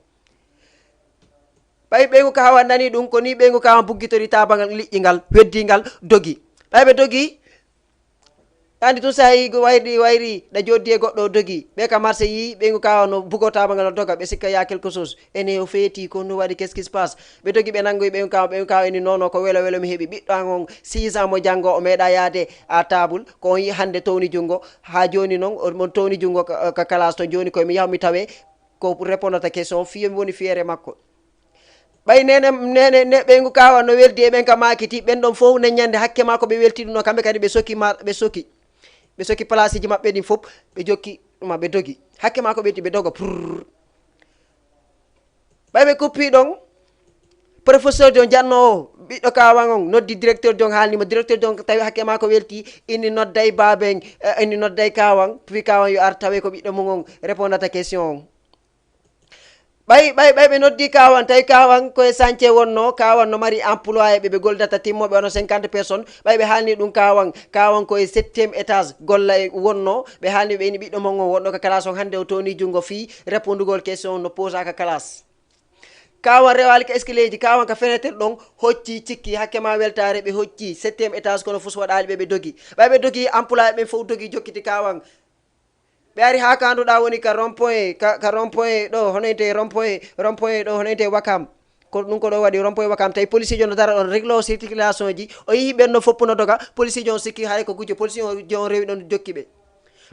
Ɓay ɓeyngu kaawan nani ɗum, ko ni ɓeyngu kaawan buggitori tabangal liƴƴi ngal, weddi ngal, dogi. Ɓay ɓe dogi, anndi tun sahi ko wayri, wayri, ɗa joddi e goɗɗo o dogi. Ɓe ka marché yi, ɓeyngu kaawan no bugo tabangal no doga, ɓe sikka ya quelque chose. Ene o feeti, ko no waɗi, qu'est-ce qui se passe? Ɓe dogi, ɓe nanngoyi ɓeyngu kaawan, ɓeyngu kaawan inni, non, non, ko welo, welo mi heɓi. Ɓiɗɗo an on, six ans mo janngo, o meeɗa yaade à table, ko on yi hannde towni junngo, haa jooni non, o, mon towni junngo ka, ka classe to jooni, koye mi yaha mi tawe ko répondata question, fii mi woni fiere makko. Ɓay nene, nene, ne ɓeyngu kaawan no weldi e ɓen ka makiti, ɓen ɗon fof ne ñande hakke makko ɓe welti ɗum ɗo, kamɓe kadi ɓe soki ma-, ɓe soki. Ɓe soki palaasiji maɓɓe ɗin fof, ɓe jokki ɗuma, ɓe dogi. Hakke makko ɓe welti, ɓe doga, prrr. Ɓay ɓe kuppi ɗon, professeur jon janno o, ɓiɗɗo kaawan on, noddi directeur jon, haalni mo. Directeur jon tawi hakke makko welti, inni nodday baaben, eh, inni nodday kaawan, puis kaawan yo ar tawe ko ɓiɗɗo mum on répondata question on. Ɓay, ɓay, ɓay ɓe noddi kaawan, tawi kaawan ko e sance wonno, kaawan no mari employé ɓe, ɓe goldata timmoɓe wano cinquante personnes, ɓay ɓe haalni ɗum kaawan, kaawan ko e septième étage golla e wonno, ɓe haalni ɓe ini ɓiɗɗo mon on wonɗo ka classe on hannde o towni junngo fii répondugol question on no posa ka classe. Kaawan rewali ka escalier ji, kaawan ka fenêtre ɗon, hocci cikki, hakke ma weltare, ɓe hocci septième étage kono fus waɗali ɓe, ɓe dogi. Ɓay ɓe dogi, employé ɓen fof dogi, jokkiti kaawan. Ɓe ari haa ka annduɗaa woni ka rond-point, ka, ka rond-point ɗo, hono ete rond-point, rond-point ɗo, hono ete Wakam. Ko ɗum ko ɗo waɗi rond-point Wakam, tawi policier jon no dara ɗon, réglo circulation ji. O yi'i ɓen no foppu no doga, policier jon sikki hay ko gujjo, policier jon rewi ɗon jokki ɓe.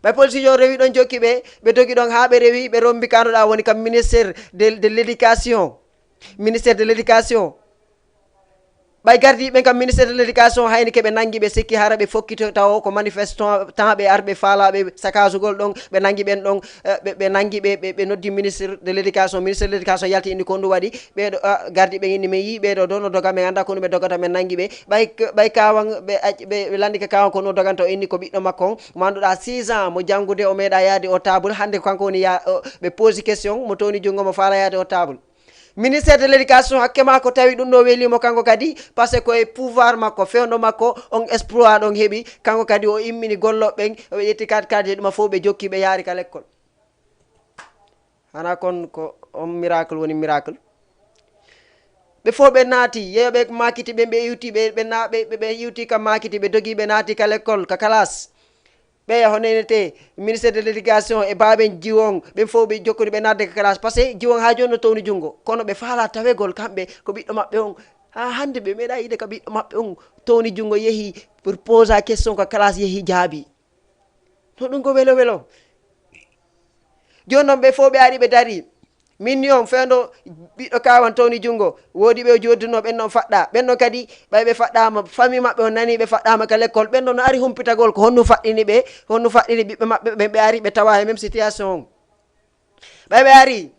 Ɓay policier jon rewi ɗon jokki ɓe, ɓe dogi ɗon haa ɓe rewi, ɓe rombi ka annduɗaa woni ka ministère de, de l'éducation. Ministère de l'éducation. Ɓay gardiiɓe ɓen kam, ministre de l'éducation hayni keɓe nangi ɓe, sikki hara ɓe fokkito tawo ko manifestant ɓe arɓe faalaaɓe sakasugol ɗon, ɓe nangi ɓen ɗon, eh, ɓe, ɓe nangi ɓe, ɓe, ɓe noddi ministre de l'éducation, ministre de l'éducation yalti inni ko ndu waɗi, ɓeeɗo, ah, gardiiɓe inni min yii ɓeeɗo ɗo no doga, min annda ko ndu ɓe dogata, min nangi ɓe. Ɓay, ɓay Kawan, ɓe, ɓe, ɓe lanndike Kawan ko ndu doganta, o inni ko ɓiɗɗo makko on, mo annduɗaa six ans, mo janngude, o meeɗa yaade o table, hannde ko kanko woni ya-, o, ɓe posi question, mo towni junngo mo faala yaade o table. Ministère de l'éducation hakke maa ko tawi ɗum ɗo welii mo kanko kadi, parce que ko e pouvoir makko, fewndo makko, on exploit ɗon heɓi, kanko kadi o immini gollooɓe ɓen, o ƴetti carte carte ɗuma fof ɓe jokki ɓe yaari ka lekkol. Hana kon ko on miracle woni miracle? Ɓe fof ɓe naati, yeeyo ɓe maakiti ɓen, ɓe iwti, ɓe, ɓe na-, ɓe, ɓe, ɓe iwti ka maakiti, ɓe dogi, ɓe naati ka lekkol, ka classe. Ɓeya hono enete, ministère de l'éducation e baaben jiwon, ɓen fof ɓe jokkoni ɓe naatde ka classe. Parce que jiwon haa jooni no towni junngo, kono ɓe faalaa tawegol kamɓe ko ɓiɗɗo maɓɓe on. Haa hannde ɓe meeɗaa yiide ka ɓiɗɗo maɓɓe on towni junngo, yehi pour posa question ka classe, yehi jaabi. No ɗum ko welo welo. Jooni noon ɓe fof ɓe ari ɓe darii. Min ni on fewndo ɓiɗɗo Kawan towni junngo, woodi ɓe o jooddunoo, ɓen noon faɗɗaa. Ɓen noon kadi, ɓay ɓe faɗɗaama, famille maɓɓe on nanii ɓe faɗɗaama ka lekkol. Ɓen noon no ari humpitagol ko honɗum faɗɗini ɓe, honɗum faɗɗini ɓiɓɓe maɓɓe ɓen, ɓe ari ɓe tawaa e même situation on. Ɓay ɓe ari,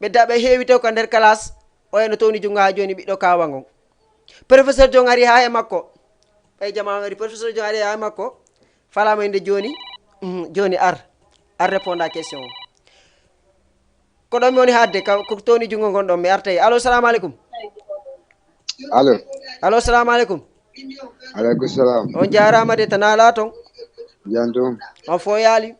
ɓe da-, ɓe heewi tew ka nder classe, oya no towni junngo haa jooni ɓiɗɗo Kawan on. Professeur Diong ari haa e makko. Ɓay jama on ari, professeur Diong ari haa e makko. Falaama innde jooni. Mhm, jooni ar. Ar réponda question o. Ko ɗon mi woni haadde, ka, ko towni junngo ngon ɗon, mi artay. Allo, salamu aleykum. Allo. Allo, salamu aleykum. Aleykum salam. On jaaraama de, tanaa laa ton. Jam tum. On fof yaali.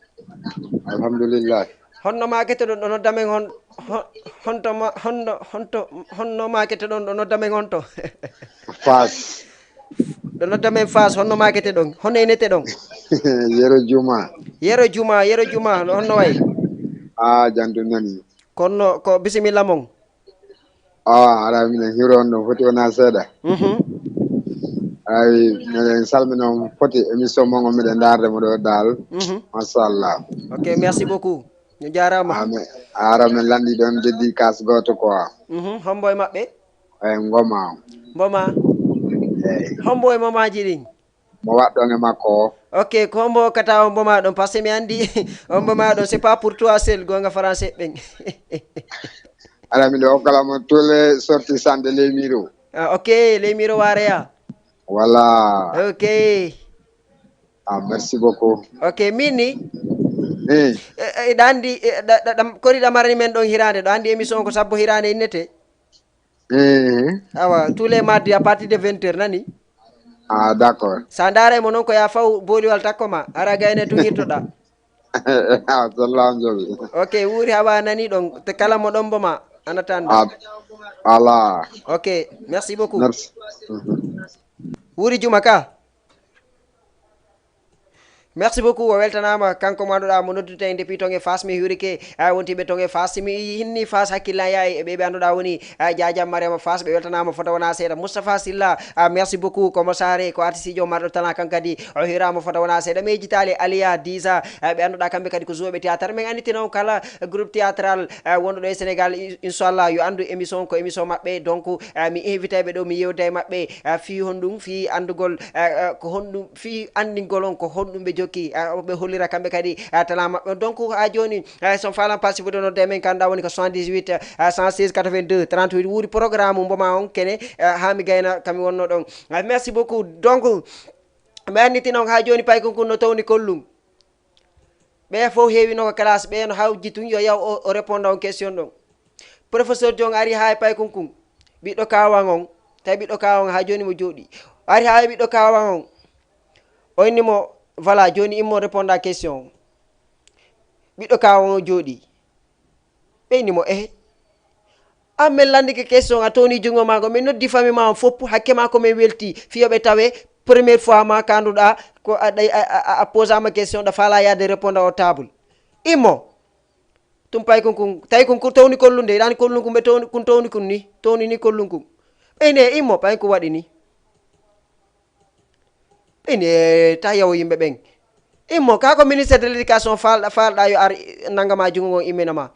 Alhamdulillah. Honno maakete ɗon ɗo nodda men hon-, hon-, honto ma-, honno, honto, honno maakete ɗon ɗo nodda men honto? Faas. Ɗo nodda men Faas, honno maakete ɗon? Honno inete ɗon? Yero Juma. Yero Juma, Yero Juma, no honno wayi? Ah, jam tum nani. Kono ko bisimilla mon. Ah, ala minen hiwro on ɗon foti wona seeɗa. Mhm. Ay, miɗen salmina on foti émission mon on miɗen ndaarde mo ɗo dal. Mhm. Machallah. Ok, merci beaucoup. No jaaraama. Amin. Ara min lanndi ɗon dédicace gooto quoi. Mhm. Hombo e maɓɓe? Ay, Ngoma. Mboma. Eyi. Hombo e momaaji ɗin? Mo waɗɗon e makko o. Ok, ko hombo kata on mboma ɗon? Parce que mi anndi on mboma ɗon, c'est pas pour toi seul, goonga français ɓen. Ala, miɗo hokkala mo tous les sortissants de Les Mureaux. Ah, ok, Les Mureaux Wareya. Voilà. Ok. Ah, merci beaucoup. Ok, min ni? Eh. Eh, eh, ɗa anndi, eh, ɗa, ɗa, ɗam, kori ɗa marani men ɗon hiraande, ɗo anndi émission ko sabbo hiraande innete? Eh. Awa, tous les mardis à partir de vingt heures, nani? Ah, d'accord. Sa ndaara mo noon ko ya faw booliwal takko ma, ara gayne tun hirtoɗa. Ah, sallam jaɓi. Ok, wuuri hawa nani ɗon, te kala mo ɗon mboma, ana tanda. Ah, ala. Ok, merci beaucoup. Merci. Mhm. Wuuri juma ka. Merci beaucoup, o weltanaama, kanko mo annduɗaa mo noddunten depuis ton e Faas, mi hiwrike, a, wontiiɓe ton e Faas, si mi hinni Faas hakkillan yaay e ɓe ɓe annduɗaa woni, a, Jaajam Mariama Faas, ɓe weltanaama fota wona seeɗa. Moustapha Silla, a, merci beaucoup, Komo Saare, ko artiste jo marɗo talent, kan kadi o hiiraama fota wona seeɗa. Mi yejjitaali Aliya Disa, a, ɓe annduɗaa kamɓe kadi ko joueɓe théâtre, min annditino on kala groupe théâtral, a, wonɗo ɗo e Sénégal, i-, inchallah, yo anndu émission ko émission maɓɓe, donc, a, mi invitay ɓe ɗo, mi yewta e maɓɓe, a, fii honɗum, fii anndugol, a, a, ko honɗum, fii anndingol on ko honɗum ɓe jokki, a, ɓe hollira kamɓe kadi, a, talent maɓɓe on. Donc, haa jooni, a, so on faalan participer ɗo nodde men, kan ɗa woni ko soixante-dix-huit, a, cent seize quatre-vingt-deux trente-huit. Wuuri programme mboma on kene, a, haa mi gayna kami wonno ɗon. A, merci beaucoup. Donc, mi annditino on haa jooni paykun kun no towni kollum. Ɓe fof heewino ko classe, ɓe no hawji tun yo yaw o, o réponda on question ɗon. Professeur Diong ari haa e paykun kun. Ɓiɗɗo Kawan on, tawi ɓiɗɗo Kawan on haa jooni mo jooɗi. Ari haa e ɓiɗɗo Kawan on. O inni mo, voilà, jooni immo réponda question on. Ɓiɗɗo Kawan on jooɗi. Ɓe inni mo, ehe. An min lanndike question, a towni junngo maa ngo, min noddi famille maa on fof, hakke maa ko min welti, fii yo ɓe tawe, première fois ma ka annduɗaa, ko a, a, a, a, a posaama question, ɗa faalaa yaade réponda o table. Immo. Tun paykun kun, tawi kun, kun towni kollunde, ɗan kollun kun ɓe towni, kun towni kun ni, towni ni kollun kun. Ɓe inni, immo, paykun waɗi ni. Ɓe inni, e, ta yawo yimɓe ɓen. Immo, ka ko ministère de l'éducation faalɗa, faalɗa yo ar nanga ma junngo ngon immina ma.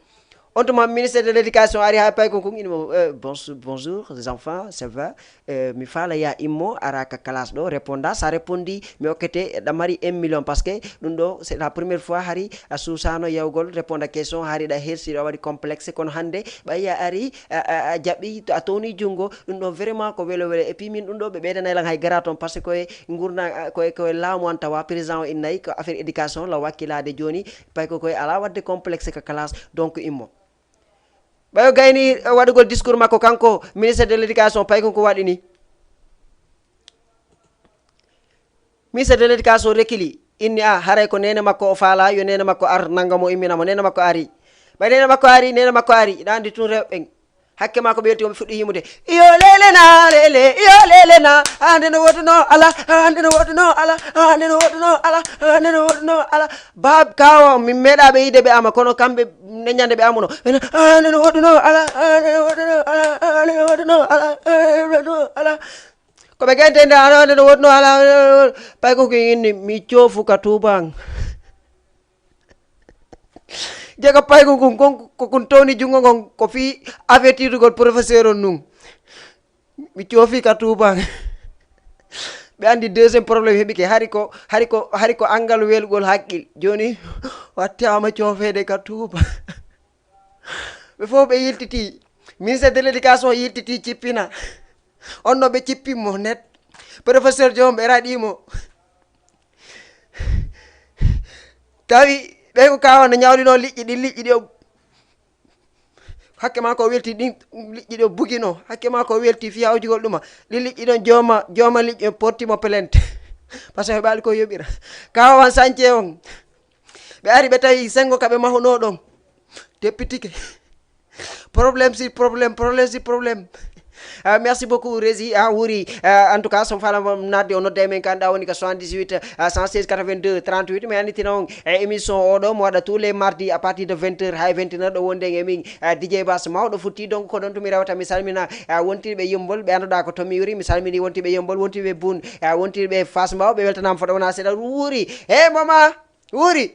On tuma ministre de l'éducation ari ha payko kon, imo, euh, bonjour, bonjour les enfants, ça va? Euh, mi fala ya immo ara ka classe ɗo, réponda, sa répondi mi okkete ɗamari un million, parce que ɗum ɗo c'est la première fois hari a suusano yawgol réponda question, hari ɗa hersi ɗo waɗi complexe, kono hande ɓay a ari a, a, a jaɓi to a towni junngo, ɗum ɗo vraiment ko welo welo. Et puis min ɗum ɗo ɓe ɓeydanay lan hay gara toon, parce que koye ngurna koye koye laamu an tawa président o innay ko affaire éducation la wakkilade joni, pay ko koye ala wadde complexe ka classe, donc immo. Ɓayo gayni waɗugol discours makko kanko ministre de l'éducation, pay ko ko waɗi ni. Ministre de l'éducation rekili, inni a haray ko nene makko o faala, yo nene makko ar nanga mo immina mo. Nene makko ari. Ɓay nene makko ari, nene makko ari, ina andi tun rewɓe ɓen. Hakke makko ɓe yewti, ɓe fuɗɗi yimude. Iyo lele na, lele, iyo lele na. Ande no woduno ala, ande no woduno ala, ande no woduno ala, ande no woduno ala. Baab kawo, min meeɗa ɓe yiide ɓe ama, kono kamɓe neñande ɓe amuno. Ene, ande no woduno ala, ande no woduno ala, ande no woduno ala, ande no woduno ala. Ko ɓe gentende, ande no woduno ala, pay ko ko inni, mi coofu ka tuuban. Jega pay ko kun, kon, ko kun towni junngo ngon, ko fii avertirugol professeur on nun. Mi coofi ka tuuban. Ɓe andi deuxième problème heɓike, hari ko, hari ko, hari ko angal welgol haqqil. Joni, wattama coofede ka tuuban. Ɓe fof ɓe yiltiti. Ministre de l'éducation yiltiti cippina. On no ɓe cippin mo net. Professeur joom ɓe raɗi mo. Tawi ɓe ko kawa no ñawlino liƴƴi ɗin, liƴƴi ɗi o hakke ma ko welti ɗin, liƴƴi ɗi o bugino. Hakke ma ko welti fiya o jugol ɗuma. Ɗin liƴƴi ɗon jooma, jooma liƴƴi on porti mo plainte. Parce que ɓe ɓaali ko yoɓira. Kawa wan sance on. Ɓe ari ɓe tawi sengo ka ɓe mahuno ɗon. Teppitike. Problème sur problème, problème sur problème. Ah, merci beaucoup, Rési. Ah, Wuri. Ah, en tout cas, son fala nadde o nodda e men kanda woni ka soixante-dix-huit, ah, cent seize quatre-vingt-deux trente-huit. Mi annitina on e émission oɗo mo waɗa tous les mardis à partir de vingt heures hay vingt et une heures ɗo wondi e min, ah, D J Bass mawɗo futti. Donc ko ɗon tumi rewata mi salmina, ah, wontirɓe Yembol ɓe annduɗa ko Tommy Wuri. Mi salmini wontirɓe Yembol, wontirɓe Boun, ah, wontirɓe Fass Mbaw, ɓe weltanama foɗo wona seeɗa. Wuri. Hey, mama. Wuri.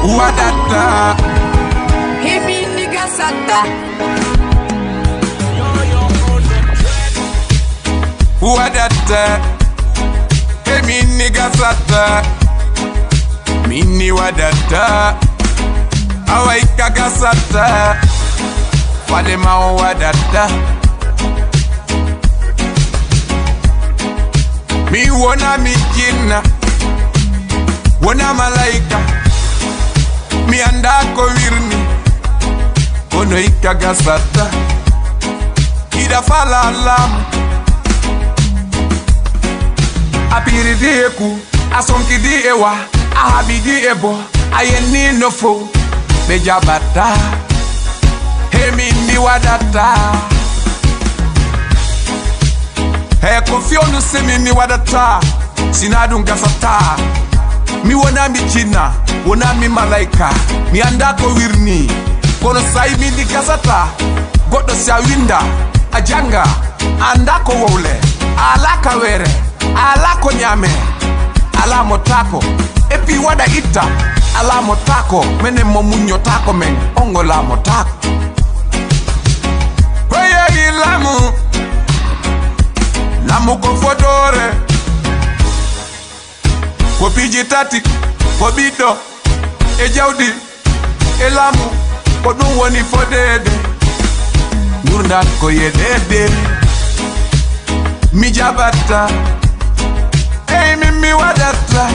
Wadatta. Hey, minni gasatta. Wadatta. Hey, minni gasatta. Minni wadatta. Awai ka gasatta. Fale ma wadatta. Mi wona mi jinna, wona malaika. Mi anda ko wirni, kono ikka gasata. Ida fala lam. A piri di e ku, a sonki di e wa, a habi di e bo. A yenni no fo, ɓe jaɓata. He min mi waɗata. He ko fewndo se min mi waɗata. Sina ɗum gasata. Mi wona mi jinna, wona mi malaika. Mi anda ko wirni. Kono sai min ɗi gasata. Goɗɗo si a winda, a janga, a anda ko wowle. A ala ka were. Ala ko ñaame, ala mo taako. Et puis waɗa itta, ala mo taako. Menen mo muññotaako men, on o laamotaako. Ko yehi laamu, laamu ko fodoore. Ko piiji tati, ko ɓiɗɗo e jawdi. E laamu, ko ɗum woni fodeede. Ngurndan ko yeɗeede. Mi jaɓatta. Ey, min mi waɗatta.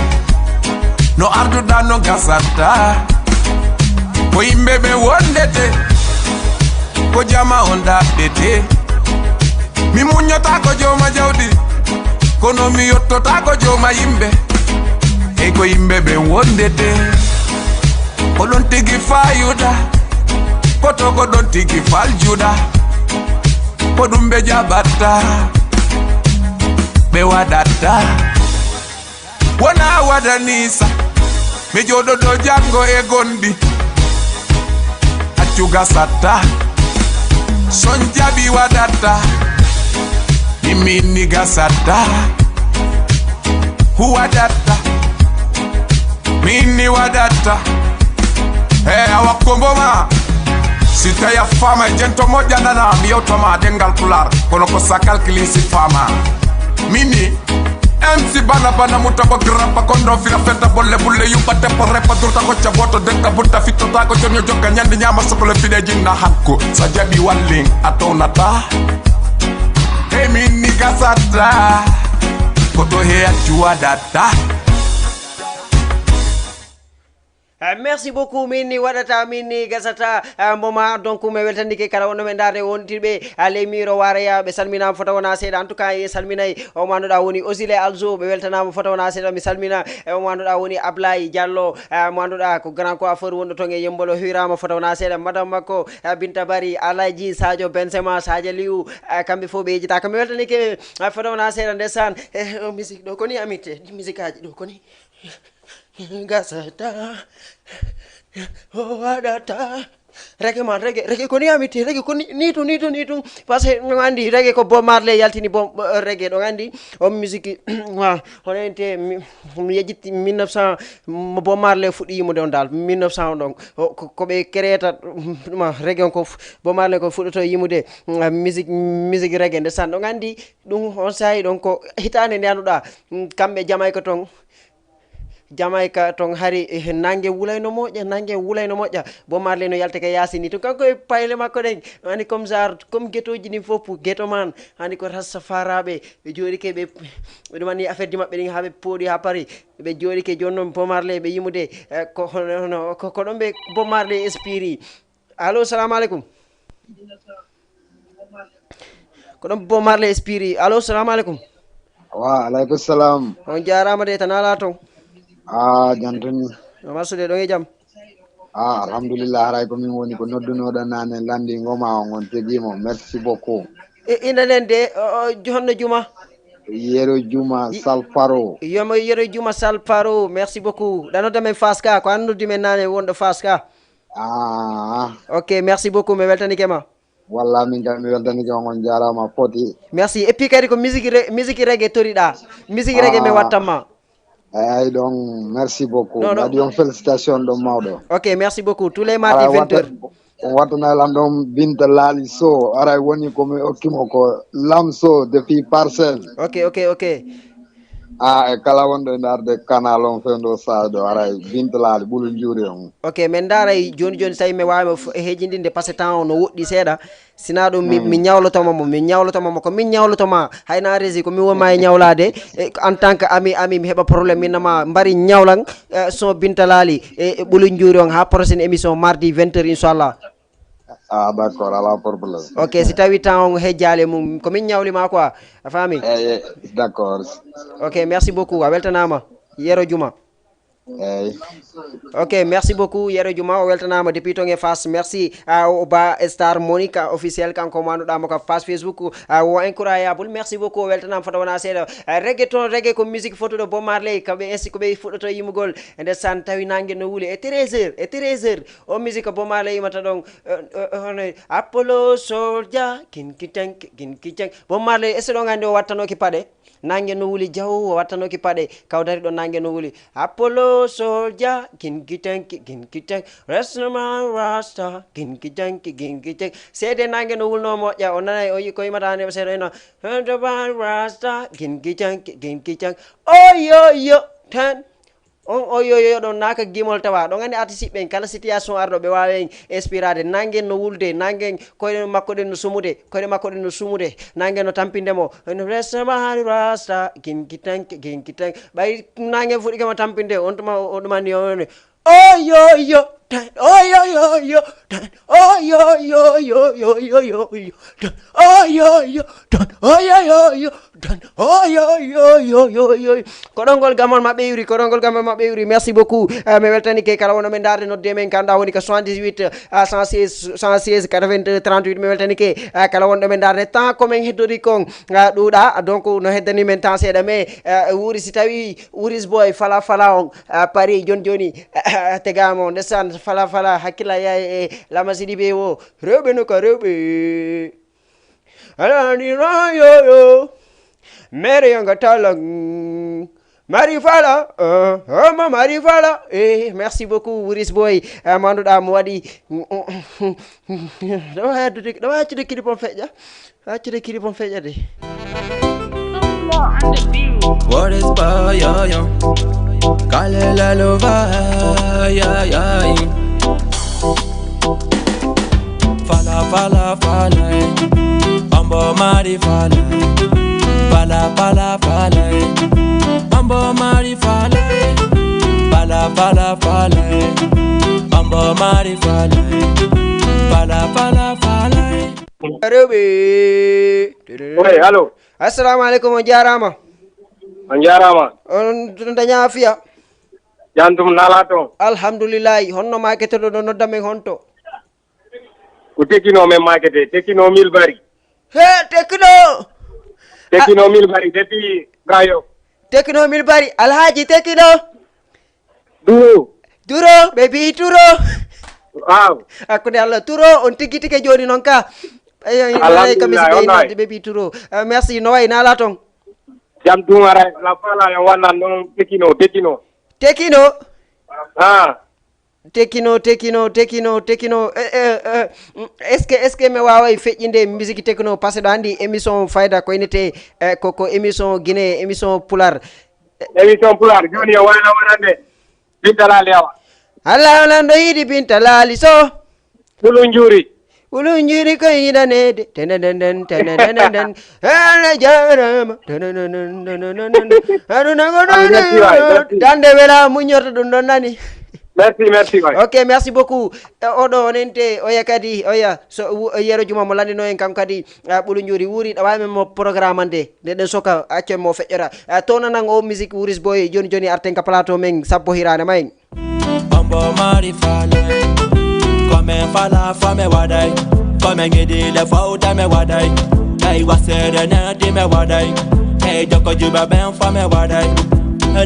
No arduɗa no gasatta. Ko yimɓe ɓe wondete. Ko jama on daɗɗete. Mi muññotaako jooma jawdi. Kono mi yottotaako jooma yimɓe. Ey, ko yimɓe ɓe wondete. Ko ɗon tigi fayuda, ko to ko ɗon tigi faljuda. Ko ɗum ɓe jaɓatta, ɓe waɗatta. Wona waɗanisa, mi jooɗoɗo janngo e gonɗi. Accu gasatta, son jaɓi waɗatta. Imminni gasatta, waɗatta. Min ni waɗatta. Hey, awa kombo ma. Si tawi a faama e jento moƴƴa nana, mi yewtoma dengal Pulaar, kono ko sa calcule si faama. Mini, M C bana bana mutta ko grappa kon ɗon fina fenta bolle bulle yuɓɓa teppa reppa durta hocca boto detta butta fittota ko jom yo jokka ñande ñama sokole fiɗe jinna hakko. Sa jaɓi wallin a townata. Hey min ni gasata. Ko to he accu waɗata. Ah, merci beaucoup. Min ni waɗata, min ni gasata. Ah, mboma donc mi weltanike kala wonno men darde wontirɓe, ah, ley miro waraya ɓe salminama fota wona seeɗa. En tout cas e salminay o manduɗa woni Osile Alzo, ɓe weltanama fota wona seeɗa. Mi salmina e o manduɗa woni Ablay Diallo, ah, manduɗa ko grand coiffeur wonɗo ton e Yembolo, hirama fota wona seeɗa. Madame makko, ah, Binta Bari, Alaji Sadio Benzema, Sadio Liu, ah, kamɓe fof ɓe yejitaka. Mi weltanike, ah, fota wona seeɗa ndesan. Eh, o musique ɗo koni amitte, musique aji ɗo koni. Gasata o waɗata rege ma rege rege ko ni amite rege ko ni tu ni tu ni tu. Parce que no andi rege ko Bob Marley yaltini bo rege ɗo andi on musique. Wa hono ente mi yejitti mille neuf cent mo Bob Marley fuɗɗi yimude on dal mille neuf cent on ɗon ko ɓe créeta ma rege on ko Bob Marley ko fuɗɗoto yimude musique musique rege nde san ɗo andi ɗum on sayi ɗon ko hitande nde anduɗa kamɓe jamayka ton. Jamayka ton hari eh, nangue wulayno moƴƴa nangue wulayno moƴƴa. Bob Marley no yalta ka yasini to kanko e payle makko ɗen ani comme genre comme guetoji ɗin fof gueto man ani ko rasta faraɓe ɓe joɗike ɓe ɓe ɗumani affaire ji maɓɓe ɗin haɓe pooɗi ha paari ɓe joɗike joni noon Bob Marley ɓe yimude eh, ko hono ko ɗon ɓe Bob Marley inspiri. Allo, salamu aleykum. Ko ɗon Bob Marley espiri. Allo, salamu aleykum. Wa aleykum salam. On jarama de tan ala ton. A jantoni. No marsude ɗon e jam. A alhamdulillah haray ko min woni ko noddunoɗo nane landi ngoma on on tegimo merci beaucoup. E, ina nen de honno juma. Yero juma salparo. Yomo yero juma salparo merci beaucoup. Ɗa nodda men faska ko an noddi men nane wonɗo faska. Ah. Ok, merci beaucoup, mi weltanike ma. Walla min kam mi weltanike ma on jarama foti. Merci. Et puis kadi ko musique re, musique reggae toriɗa. Musique reggae mi wattanma. Eyyi donc merci beaucoup. Non, non. Mbaɗi on félicitation ɗo mawɗo. Ok, merci beaucoup. Tous les mardis vingt heures. On wattana lan ɗon Binta Laali Sow aray woni komi okkimo ko Lam Sow depuis Parcelles. Ok, ok, ok. A e kala wonɗo e ndaarde canal on fewndo saare ɗo aray bintalaali ɓulu njuuri on. Ok, min ndaaray jooni jooni so tawi mi waawima heejindinde parce que temps o no woɗɗi seeɗa. Sina ɗum mi, mi ñawlotoma mo, mi ñawlotoma mo ko min ñawlotoma. Hayna aresi ko min wonma e ñawlade. E, en tant que ami ami mi heɓa problème min nama mbari ñawlan e, son bintalaali e, e ɓulu njuuri on ha prochaine émission mardi vingt heures inchallah. Ah, d'accord, ala problème. Ok, si tawi temps on hejjaali e mum, ko min ñawli ma quoi, a faami? Eyi, eyi, d'accord. Ok, merci beaucoup, a weltanaama. Yero Juma. Eyi. Ok, merci beaucoup Yero Juma, o weltanaama depuis ton e Fass. Merci à o ba Star Monica officiel kanko mo annduɗaa mo ka page Facebook. Ah, o incroyable. Merci beaucoup, o weltanaama fota wona seeɗa. Ah, reggae ton, reggae ko musique fotuɗo Bob Marley, ko ɓe insi ko ɓe fuɗɗoto yimugol. E nder san tawi nangue no wuli e treize heures, e treize heures. O musique Bob Marley yimata ɗon. Hono Apollo Soldier, kin kitanki, kin kitanki. Bob Marley, est-ce que ɗon anndi o wattanoki paɗe? Nangue no wuli jaw, o wattanoki paɗe. Kawdari ɗo nangue no wuli. Apollo Soldier, kin kitanki, kin kitanki. Restaurant Rasta, kin kitanki, kin kitanki. Seede nangue no wulno moƴƴa, o nanay o yi ko yimata hande seeɗa ino. Restaurant Rasta, kin kitanki, kin kitanki. Oyoyo, tan. On o yoyoyo ɗon naaka gimol tawa ɗon anndi artiste ɓen kala situation arɗo ɓe waawa en inspirade nangen no wulde nangen koyɗe makko ɗen no sumude koyɗe makko ɗen no sumude nangen no tampinde mo no restamari rasta ginki tanke ginki tanke ɓay nangen fuɗɗike mo tampinde on tuma o ɗumani yone oyoyo tan oyoyoyo tan oyoyoyoyoyoyo tan oyoyo tan oyoyoyo Ko ɗon ngol gamol maɓɓe iwri, ko ɗon ngol gamol maɓɓe iwri. Merci beaucoup. Eh, mi weltanike kala wonɗo men ndaarde nodde men kanda woni ko soixante-dix-huit, ah, cent seize, cent seize, quatre-vingt-deux, trente-huit. Mi weltanike, ah, kala wonɗo men ndaarde temps ko men heddori kon, ah, ɗuuɗa. Donc no heddani men temps seeɗa mais, ah, wuuri si tawi wuuris boy fala fala on, ah, pari joni joni, ah, tegama on ndesan fala fala hakkilla yaye e lama siɗi ɓe wo rewɓe no ka rewɓe. Alani rayoyo mere yanga talang Mari Fala, uh, homo Mari Fala. Eh, merci beaucoup, Wuris Boy. Uh, manduɗa mo waɗi. Ɗo haccude, ɗo haccude clip on feƴƴa. Haccude clip on feƴƴa de. What is fire, yeah? Kalela lova, yeah, yeah. Fala, fala, fala, eh. Mambo mari fala, eh. Fala, fala, fala, eh. Mambo mari fala, eh. Fala, fala, fala, eh. Mambo mari fala, eh. Fala, fala, fala, eh. Rewɓe. Oye, allo. Assalamu aleykum, on jarama. On jarama. On daña afiya. Jantum nala toon. Alhamdulillahi, honno maketoɗo ɗo nodda men honto? Ko Tekino men makete, Tekino mil bari. He, Tekino. Tekino mil bari, depuis Gayo. Tekino mil bari, Alhaji Tekino. Duro. Duro, ɓe mbi Turo. Waaw. Hakkunde Allah Turo, on tiggitike joni noon ka. Eyo, Alhamdulillah, ka on misiɗen waay. Nodde ɓe mbi Turo. Eh, merci, no wayi nala toon? Jam tum ara, la fala en wannan ɗon Tekino, Tekino. Tekino. Ah. Tekino, Tekino, Tekino, Tekino. Eh, eh, eh, mm, est-ce que, est-ce que mi waaway feƴƴinde musique techno? Parce que ɗo anndi émission fayda ko inete, eh, ko, ko émission Guinée, émission Pulaar. Émission Pulaar, joni e wayla warande. Binta Laali awa. Allah lanɗo yiɗi Binta Laali Soh. Ɓulu njuuri. Ɓulu njuuri ko yiɗaneede. Tenenenden, tenenenden. Allah jarama. Tenenenden, tenenenden. Haruna ko Ah, merci, waay, merci. Dande wela muññorto ɗum ɗon nani. Merci, merci waay. Ok, merci beaucoup. E oɗo onente oya kadi oya so wu- yero juma mo landino en kanko kadi, ah, ɓulu njuuri wuuri ɗawa men mo programme ande nde ɗen soka accen mo feƴƴora. Ah, to nanan o musique Wuris Boy joni joni arten ka plateau men sabbo hirane ma en. Mambo mari fala, comme fala fa me wadai, comme ngidi le fauta me wadai, hey wasere na di me wadai, hey joko juba ben fa me wadai.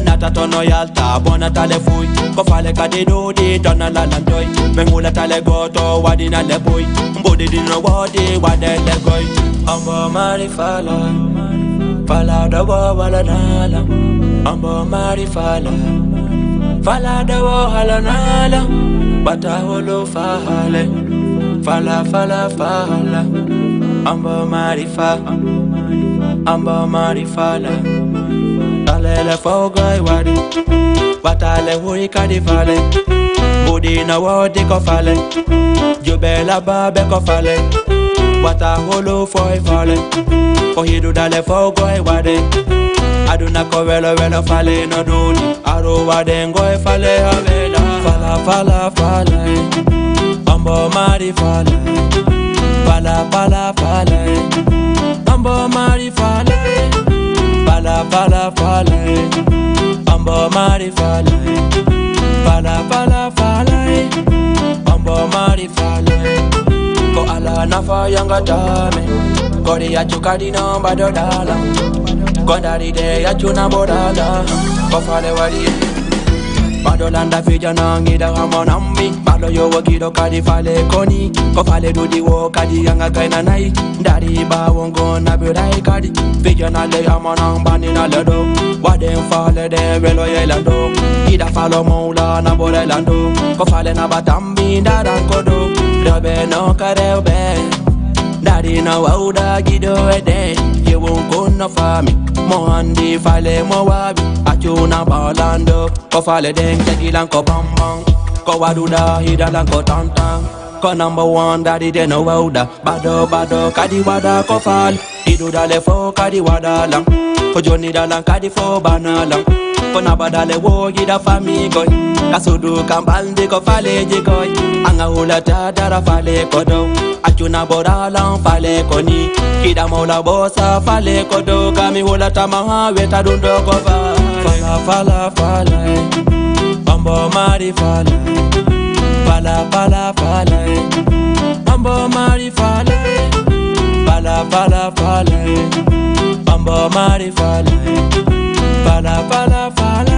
Nata tono yalta bona tale fui, ko fale kadi dudi dona la landoi, mengula tale goto wadi na le boy, mbodi dino wadi wade le goi. Mambo mari fala, fala dobo wala nala. Mambo mari fala, fala dobo wala nala. Bata holo fale, fala fala fala. Mambo mari fa, mambo mari fala. Talele fogo e wadi. Watale hui kadi fale. Budi na wodi ko fale. Jubela babe ko fale. Wata holo foi fale. Ko hidu dale fogo e wade. Aduna ko welo welo fale no duni. Aro wade ngo e fale avela. Fala fala fala. Mambo mari fala. Fala fala fala. Mambo mari fala. Fala fala fala. Mambo mari fala. Fala fala fala. Mambo mari fala. Ko ala nafa yanga tame. Kori ya chukadi no bado dala. Ko dari de ya chuna bodala. Ko fale wari. Bado landa fija nangi da hamo nambi. Bado yo wagido kadi fale koni. Ko fale dudi wo kadi yanga kaina nai. Dari ba wongo na birai kadi. Fija na le amana bani na le do. Waden fale de welo ye lando. Ida falo moula na bore lando. Ko fale na batambi ndaran kodo. Rebe no karebe. Dari na wauda gido ede. Ye wongo no fami. Mo andi fale mo wabi. Achuna balando. Ko fale den tegilan ko bambam. Ko waduda hidalan ko tantan. Ko number one dari de no wauda. Bado bado kadi wada ko fal. Idu dale fo kadi wada lam. Ko joni dalan kadi fo bana lam. Ko naba dale wo gida fami goy. Kasudu kambal de ko fale je goy. Anga hula ta dara fale ko do. Achuna bora lam fale ko ni. Kida mola bosa fale ko do. Kami hula tama ha weta dundo ko fa. Fala fala fala. Mambo mari fala. Fala fala fala. Mambo mari fala. Fala fala fala. Mambo mari fala. Fala fala fala.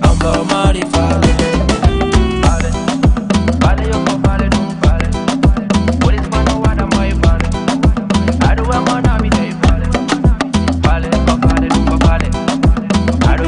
Mambo mari fala. Fala. Fala yo ko fala dum fala. Police man no wada my fala. I do want my nami day fala. Fala ko fala dum ko fala. I do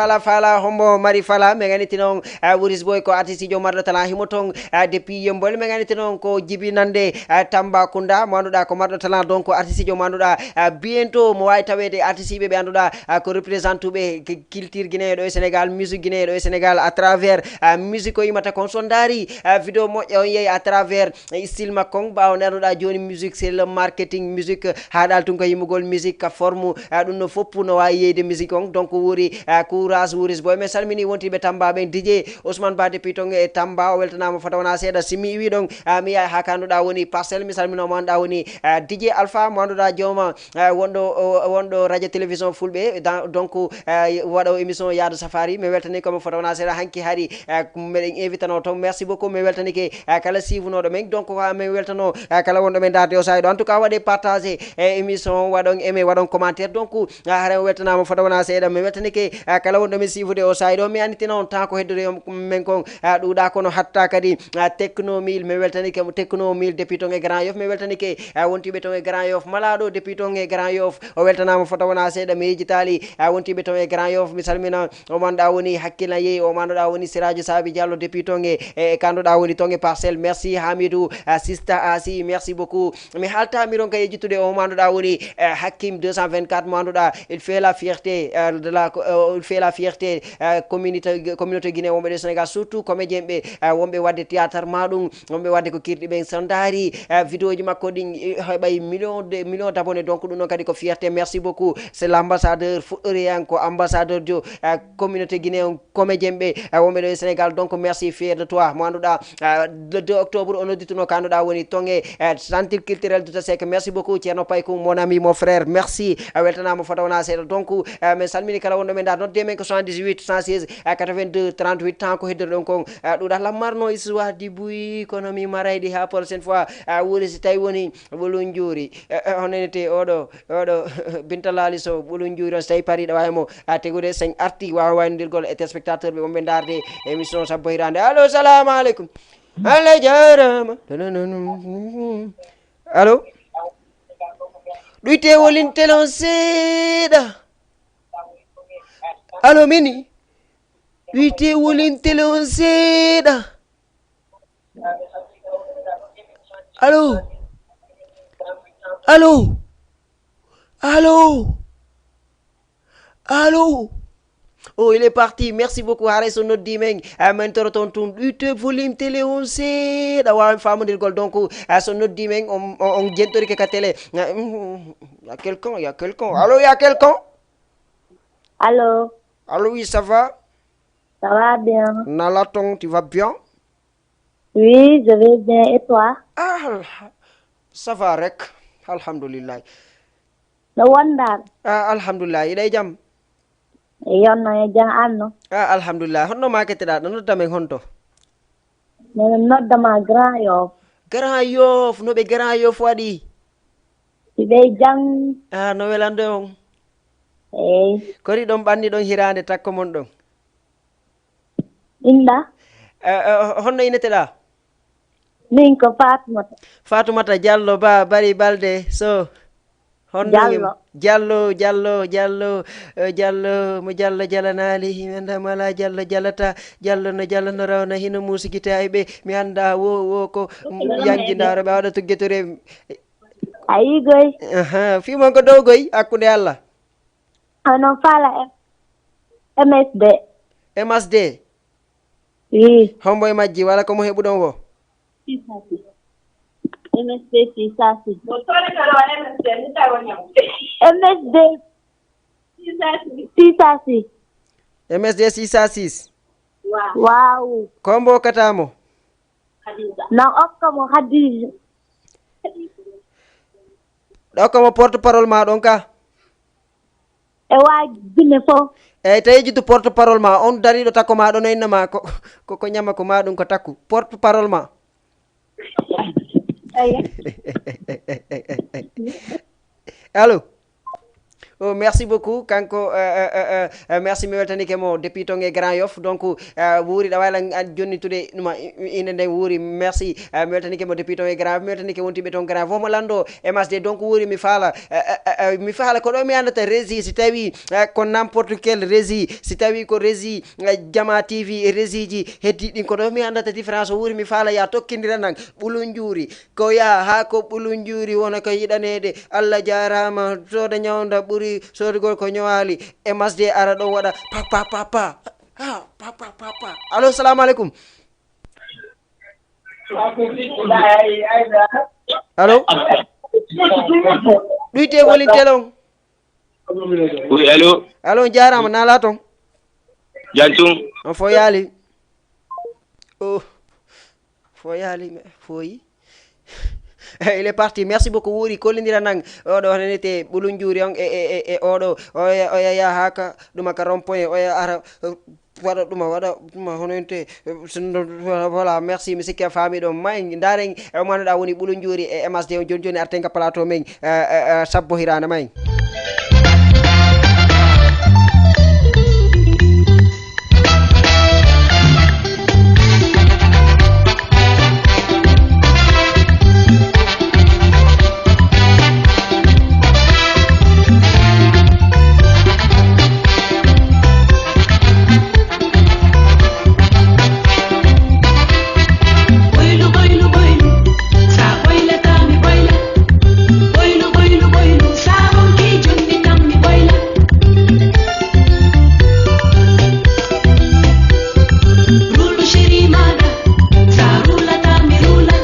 Fala fala hombo mari fala, min ganiti noon, eh, Wuris Boy ko artiste jo marɗo talent himo toon, eh, depuis Yembol. Min ganiti noon ko Jibi Nande, eh, Tambacounda, mo annduɗaa ko marɗo talent, donc artiste jo mo annduɗaa, eh, bientôt mo waawi taweede artiste ɓe ɓe annduɗaa, eh, ko représente ɓe ki-, culture guinéen ɗo e Sénégal, musique guinéen ɗo e Sénégal à travers, eh, musique o yimata kon. So ndaari, eh, vidéo moƴƴa on yehi à travers, eh, style makko on, ɓaawo nde annduɗaa jooni musique c'est le marketing, musique, eh, haaɗal tun ko yimmugol musique ka forme, eh, ɗum no foppu no waawi yeyde musique on. Donc wuuri, eh, courage Wuris Boy. Min salmini wontiɓe Tamba ɓen, D J Ousmane Ba depuis ton e Tamba, o weltanaama fota wona seeɗa. Si mi iwi ɗon, eh, mi yaha haa ka annduɗaa woni Parcelles, mi salmino mo annduɗaa woni, eh, D J Alpha, mo annduɗaa jooma, eh, wonɗo, o, wonɗo radio télévision fulɓe, dan-, donc, eh, waɗo émission Yaadu Safari. Mi weltani ko mo fota wona seeɗa hanki hari, eh, meɗen invitano ton. Merci beaucoup. Mi weltanike, eh, kala siifunooɗo men. Donc, ko min weltano, eh, kala wonɗo men ndaarde o saa'i ɗo. En tout cas, waɗe partage, eh, émission, waɗon aimé, waɗon commentaire. Donc, eh, hara mi weltanaama fota wona seeɗa. Mi weltanike, eh, kala wonɗo men siifude o saa'i ɗo. Mi annitina on tan ko heddude on men kon, eh, ɗuuɗa kono hatta kadi, eh, Techno mille. Mi weltanike mo Techno mille depuis ton e Grand Yoff. Mi weltanike, eh, wontiɓe ton e Grand Yoff. Malaaɗo depuis ton e Grand Yoff. O weltanaama fota wona seeɗa. Mi yejjitaali, eh, wontiɓe ton e Grand Yoff. Mi salmina o manɗa woni Hakkila Yehi, o manɗoɗa woni Siraji Sabi Diallo depuis ton e, e, e kanɗoɗa woni ton e Parcelles. Merci Hamidou, eh, Sista Asi, merci beaucoup. Mi haalta miɗon ka yejjitude o manɗoɗa woni, eh, Hakim deux cent vingt-quatre, manɗoɗa il fait la fierté, eh, de la, eh, il fait la fierté, eh, communauté, communauté guinéen wonɓe ɗo Sénégal, surtout comédien ɓe, eh, wonɓe waɗde théâtre ma ɗum, wonɓe waɗde ko kirɗi ɓen. So ndaari, eh, vidéo ji makko ɗin, eh, heɓay million de, million d'abonnés, donc ɗum ɗon kadi ko fierté. Merci beaucoup. C'est l'ambassadeur fuɗɗoriyanko, ambassadeur jo, eh, communauté guinéen comédien ɓe, eh, wonɓe ɗo e Sénégal. Donc merci, fier de toi. Mo annduɗa, eh, le deux octobre o noddituno ka annduɗa woni ton e, eh, centre culturel Douta Seck. Merci beaucoup Ceerno Paykum, mon ami, mon frère. Merci. Eh, weltanama fota wona seeɗa. Donc, eh, min salmini kala wonɗo men da, nodde men ko soixante-dix-huit, cent seize, eh, quatre-vingt-deux, trente-huit, tan ko heddoto ɗon kon. Eh, ɗuɗa lammarno histoire di buy, kono mi marayɗi ha prochaine fois. Eh, wuuri si tawi woni ɓolum juuri. Eh, eh, hono ene te oɗo, oɗo Binta Laali Sow, ɓolum juuri on, so tawi pariɗo wawi mo, a, tegude, sen arti wawa waynondirgol e téléspectateur ɓe wonɓe ndaarde émission Sabbo Hirande. Allo, salamu aleykum. Allah jarama. Allo? Ɗuyte wolin télé on seeɗa. Allo, mini? Ɗuyte wolin télé on seeɗa. Allo? Allo? Allo? Allo? Oh, il est parti. Merci beaucoup. Haray so noddi men, eh, min toroton tun. Ɗuyte volume télé on seeɗa, wawan famondirgol. Donc, eh, so noddi men, on, on, on jentorike ka télé. Eh, mm, il y a quelqu'un, il y a quelqu'un. Allo, il y a quelqu'un? Allo? Allo, oui, ça va? Ça va bien. Nala ton, tu vas bien? Oui, je vais bien. Et toi? Ah, ça va rek. Alhamdulillah. No wonɗaa? Ah, alhamdulillah. Hiɗa e jam? Yonno e jam, an no? Ah, alhamdulillah. Honno maketeɗaa? Ɗo nodda men honto? Miɗo nodda ma Grand Yoff. Grand Yoff, no ɓe Grand Yoff waɗi? Hiɓe e jam. Ah, no welande on? Eey. Kori ɗon ɓanni ɗon hiraande takko mon ɗon? Inɗa? Eh, eh, honno ineteɗaa? Min ko Fatumata. Fatumata Diallo Ba Bari Balde Sow. Honno Diallo. Diallo, Diallo, Diallo, eh, Diallo, mo Diallo jalanaali, mi annda mo alaa Diallo jalata. Diallo no Diallo no rawna hino muusi gita e ɓe. Mi annda wo, wo ko yanji ndaaro ɓe waɗa tuggetore. A yii goy. Aha, fii mon ko dow goy hakkunde Allah. Hono fala M-, M S D. M S D? Oui. Hombo e majji, wala ko mo heɓuɗon wo? M S D six cent six. M S D six cent six. M S D six cent six. Waaw. Ko hombo okkata mo? Na okka mo Khadija. Ɗo ko mo porte parole ma ɗon ka? E waa Guinée fof. Eyyi, tawi jiddu porte parole ma on dariɗo takko ma ɗo no inna ma ko, ko, ko ñama ko ma ɗum ko takku. Porte parole ma. Eyyi. Allo? Oh, merci beaucoup. Kanko, euh, euh, euh, euh, merci, mi weltanike mo depuis ton e Grand Yoff. Donc, euh, wuuri ɗa wawi lan jonnitude ɗuma inde nden wuuri. Merci, euh, mi weltanike mo depuis ton e Grand Yoff. Mi weltanike wontiɓe ton Grand Yoff. Homo lando M S D. Donc, wuuri mi faala, euh, euh, euh, mi faala ko ɗo mi andata régie, si tawi, euh, ko n'importe quelle régie, si tawi ko régie, euh, Jama T V e régie ji heddi ɗin, ko ɗo mi andata différence. Wuuri mi faala ya tokkindira nan ɓulun juuri. Ko yaa haa ko ɓulun juuri wona ka yiɗaneede. Allah jaaraama, sooda ñawnda ɓuri soodugol ko ñowaali. E masde ara ɗon waɗa pa, pa, pa, pa. Ha, pa, pa, pa, pa. Allo, salamu aleykum. Allo? Ɗuyte volinteel on. Oui, allo. Allo, on jaaraama, naalaa toon? Jam tun. On fof yaali? Oh. Fof yaali, me-, foyi. Il est parti. Merci beaucoup, wuuri. Kollindira nan. Oɗo honete ɓulun juuri on e, e, e, e oɗo. Oya, oya yaha ka, ɗuma ka rond-point, oya ara, eh, waɗa ɗuma, waɗa ɗuma honente, eh, sinno, voilà, merci. Mi sikki a faami ɗon. May, ndaren, e o manoɗa woni ɓulun juuri e M S D on. Joni, joni arten ka plateau men, eh, eh, eh, sabbo hirana may. Boylu, boylu, boylu, sa boylata mi boyla. Boylu, boylu, boylu, sa ronki jonni kam mi boyla. Rulu shiri maɗa, sa rulata mi rula.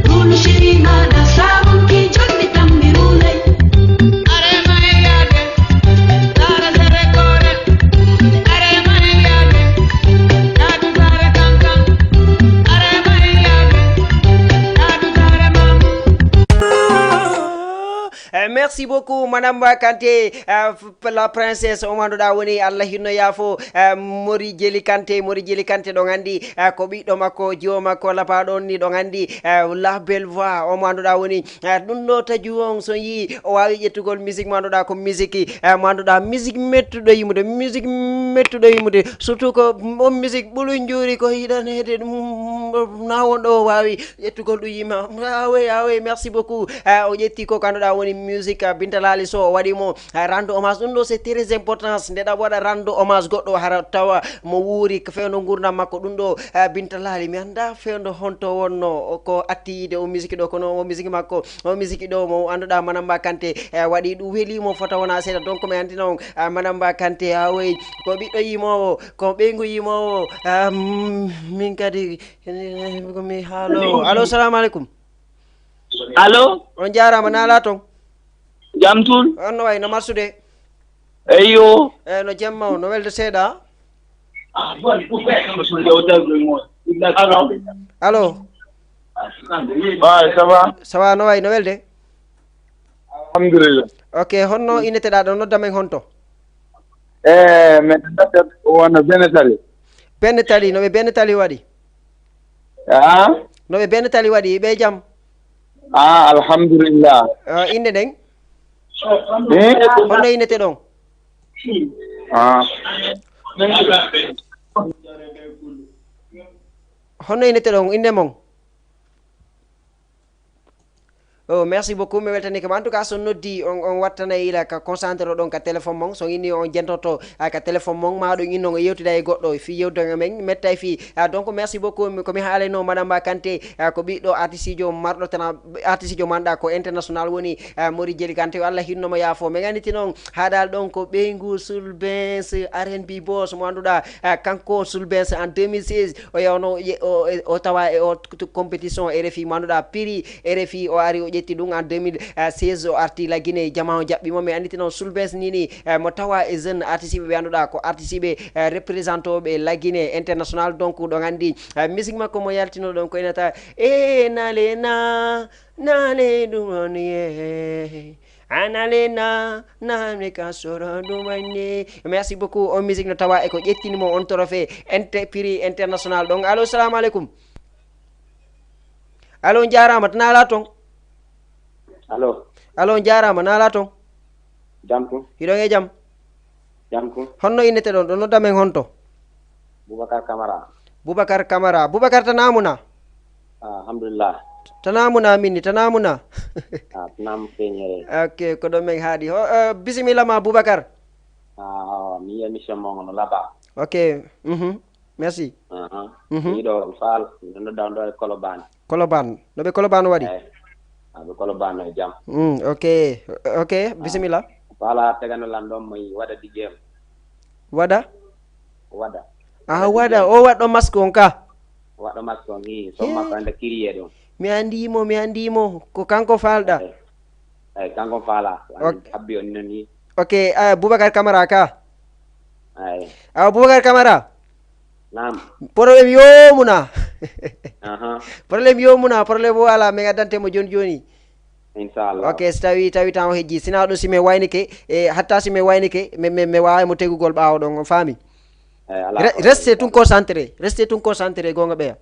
Rulu shiri maɗa, sa ronki jonni kam mi rulay. Eh, merci beaucoup, Madame Ba Kanté, eh, f-, la princesse, o manduɗa woni Allah hinno yaafo, eh, Mori Jeli Kanté, Mori Jeli Kanté ɗon andi, eh, ko ɓiɗɗo makko, jiwo makko, lapaɗo on ni ɗon andi, eh, la belle voix, o manduɗa woni, eh, ɗum ɗo taju on so yi, o wawi ƴettugol musique manduɗa ko musique, eh, manduɗa musique mettuɗo yimude, musique mettuɗo yimude, surtout ko on musique ɓulu juuri ko yiɗanede ɗum, na won ɗo o wawi ƴettugol ɗum yima. Awe, awe, merci beaucoup. Eh, o ƴetti ko kanduɗa woni musique, eh, Binta Lali Sow, o waɗi mo, eh, rendre hommage. Ɗum ɗo c'est très important. Nde ɗa waɗa rendre hommage goɗɗo hara tawa mo wuuri ko fewndo ngurdam makko. Ɗum ɗo, eh, Binta Lali, mi anda fewndo honto wonno ko atti yiide o musique ɗo, kono o musique makko, o musique ɗo mo anduɗa Manamba Kanté, eh, waɗi ɗum weli mo fota wona seeɗa. Donc mi andina on, eh, Manamba Kanté, awe, ko ɓiɗɗo yimowo, ko ɓeyngu yimowo, eh, mm, min kadi Ene, ene, ko mi haalo. Allo, salamu aleykum. Allo? On jaaraama, naalaa toon? Jam tun? On no wayi, no marsude? Eyyo. Eh, no jemma o, no welde seeɗa? Allo? Wa, ça va? Ça va, no wayi, no welde? Alhamdulillah. Ok, honno inneteɗaa ɗo, nodda men honto? Eh, men wona Bene Tali. Bene Tali, no ɓe Bene Tali waɗi? Ah? No ɓe Bene Tali waɗi, ɓe jam? Ah, alhamdulillah. Ah, innde nden? Hmm? Honno innete ɗon? Ah. Honno innete ɗon, innde mon? Oh, merci beaucoup, mi weltanike ma. En tout cas, so noddi, on, on wattanay ila ka concentré ɗon ka téléphone mon. So inni on jentoto, ah, ka téléphone mon, ma ɗum inno on yewtida e goɗɗo, fi yewtude men, mettay fi. Ah, donc, merci beaucoup. Mi, ko mi haalay no, Madame Ba Kanté, ah, ko ɓiɗɗo artiste jo marɗo tana, artiste jo manɗa ko international woni, ah, Mori Jeli Kanté. Yo Allah hinno mo yaafo. Men annditi noon, haɗal ɗon ko ɓeyngu Sulbens R N B Boss mo annduɗa, ah, kanko Sulbens en deux mille seize, o yewno, o, o, o tawa e o t-, compétition R F I mo annduɗa prix R F I, o ari o ƴetti ɗum en deux mille seize, o arti la Guinée, jama o jaɓɓi mo. Mi annditi noon Sulbens Nini, eh, mo tawa e jeune artiste ɓe annduɗa ko artiste ɓe, eh, représenté ɓe la Guinée international. Donc ɗon anndi, eh, musique makko mo yaltino ɗon ko inata e nalena, nale ɗum on ye. Analena, nane ka soro ɗum anne. Merci beaucoup. On musique no tawa e ko ƴettini mo on trophée. Inter-, prix international ɗon. Allo, salamu aleykum. Allo, on jaaraama, to naalaa toon? Allo. Allo, on jaaraama, naalaa toon? Jam tun. Hiɗon e jam? Jam tun. Honno innete ɗon? Ɗon nodda men honto? Boubacar Camara. Boubacar Camara. Boubacar, tanamuna? Ah, alhamdulillah. Tanamuna minni, tanamuna. Ah, tanam feñere. Ok, ko ɗon men haadi. Ho, eh, bisimilla ma, Boubacar. Ah, mi émission mo ngono laba. Ok. Mhm. Merci. Aha. Mhm. Miɗo faal, miɗo nodda on ɗo e Kolobaan. Kolobaan. No ɓe Kolobaan waɗi? Eh, ah, ɓe Kolobaan no e jam. Mm, ok. Ok, bisimilla. Faala tegano lan ɗon mo yi waɗa D J M. Waɗa? Waɗa. Aha, waɗa D J M. O waɗɗo masque on ka? Waɗɗo masque on, hi. So makko ande kiriye ɗum. Mi andi mo, mi andi mo. Ko kanko faalɗa? Eh, eh, kanko faala. Ok. Habbi on non hi. Ok, ah, Boubacar Camara ka? Ay. Awa, Boubacar Camara. Naam. Problème yomuna. Aha. Problème yomuna, problème o ala, min addante mo joni joni. Inchallah. Ok, si tawi, tawi tan o hejji. Sina ɗum si mi waynike, e hatta si mi waynike, mi, mi, mi waaway mo tegugol ɓaawo ɗon, on faami? Eh, ala Re-, problème, restez tun inchallah. Concentré, restez tun concentré, gonga ɓeya.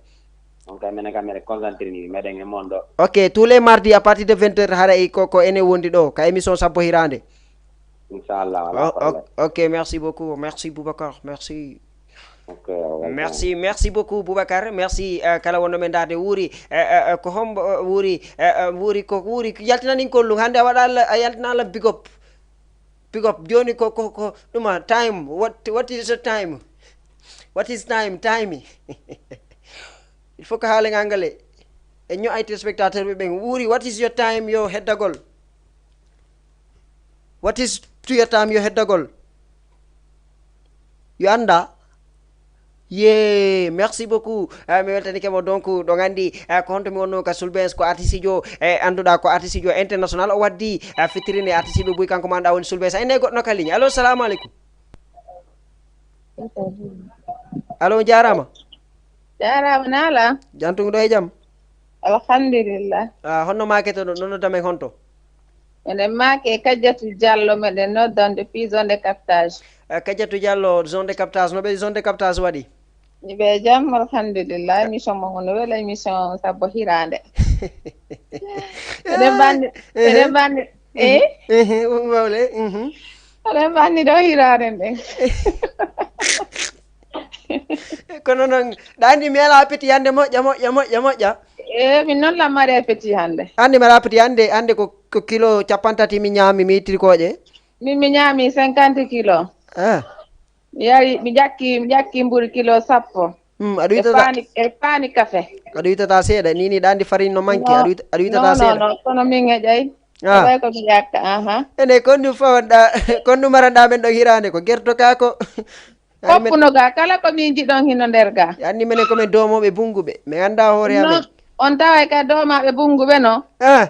On kay menen kam meɗen concentré ni, meɗen e mon ɗo. Ok, tous les mardis à partir de vingt heures, haray ko, ko enen wondi ɗo, ka émission Sabbo Hirande. Inchallah, wala Oh, problème. Ok, ok, merci beaucoup. Merci Boubacar, merci. Ok, welcome. Merci, merci beaucoup Boubacar. Merci, eh, kala wonno men ndaarde wuuri, eh, eh, eh, ko hombo, eh, wuuri, eh, eh, wuuri ko wuuri yaltinanin kollu. Hande a waɗa Allah, a yaltina Allah big up. Big up. Joni ko, ko, ko ɗuma time. What, what is the time? What is time? Time. Il faut que haalen angale. E ño ay téléspectateur ɓe ɓen wuuri. What is your time? Yo heddagol. What is to your time? Yo heddagol. Yo annda. Ye, merci beaucoup. Eh, mi weltanike mo donc, ɗo nganndi, eh, ko honto mi wonno ka Sulbes, ko artiste jo, eh, annduɗa ko artiste jo international o waddi, eh, fittirine artiste ɓe buy kanko ma annduɗa woni Sulbes. Ene goɗɗo ka ligne. Allo, salamu aleykum. Allo, jaarama. Jaarama, naala? Jantugu ɗo e jam? Alhamdulillah. Ah, honno maake to ɗo, ɗo nodda men honto? Meɗen maake Kadiatou Diallo, meɗen noddande fii zone de captage. Ah, Kadiatou Diallo, zone de captage, no ɓe zone de captage waɗi? Iɓe jam, alhamdulillah. Émission mo no wela émission Sabbo Hirande. Eɗen bandi, eɗen bandi. Eh? Ehe, on wawle. Mhm. Eɗen bandi ɗo Hirande nden. Kono noon, ɗa anndi mi alaa peti hannde moƴƴa, moƴƴa, moƴƴa, moƴƴa. Eh, min noon lammari e peti hannde. Anndi mi alaa peti hannde, hannde ko, ko kilo capanɗe tati mi ñaami, mi ittiri kooƴe. Min mi ñaami cinquante kilo. Ah. Mi yari, mi ƴakki, mi ƴakki mburi kilo sappo. Hmm, aɗa E witata, paani, e paani kafe. Aɗa witata seeɗa, ni, ni ɗa anndi farine no manki, Non, aɗa wita-, aɗa witata non, non, seeɗa. Non, kono min heƴay. Ah. Ko way ko mi ƴakka, aha. Ene, kon ɗum fawanɗa, kon ɗum maranɗa men ɗon Hirande ko gerto ka ko. Ay, men Koppuno ga, kala ko min jiɗon hino nder ga. Anndi menen ko men doomooɓe bunnguɓe, min annda hoore amen. On taway ka doomaaɓe bunnguɓe no? Ah.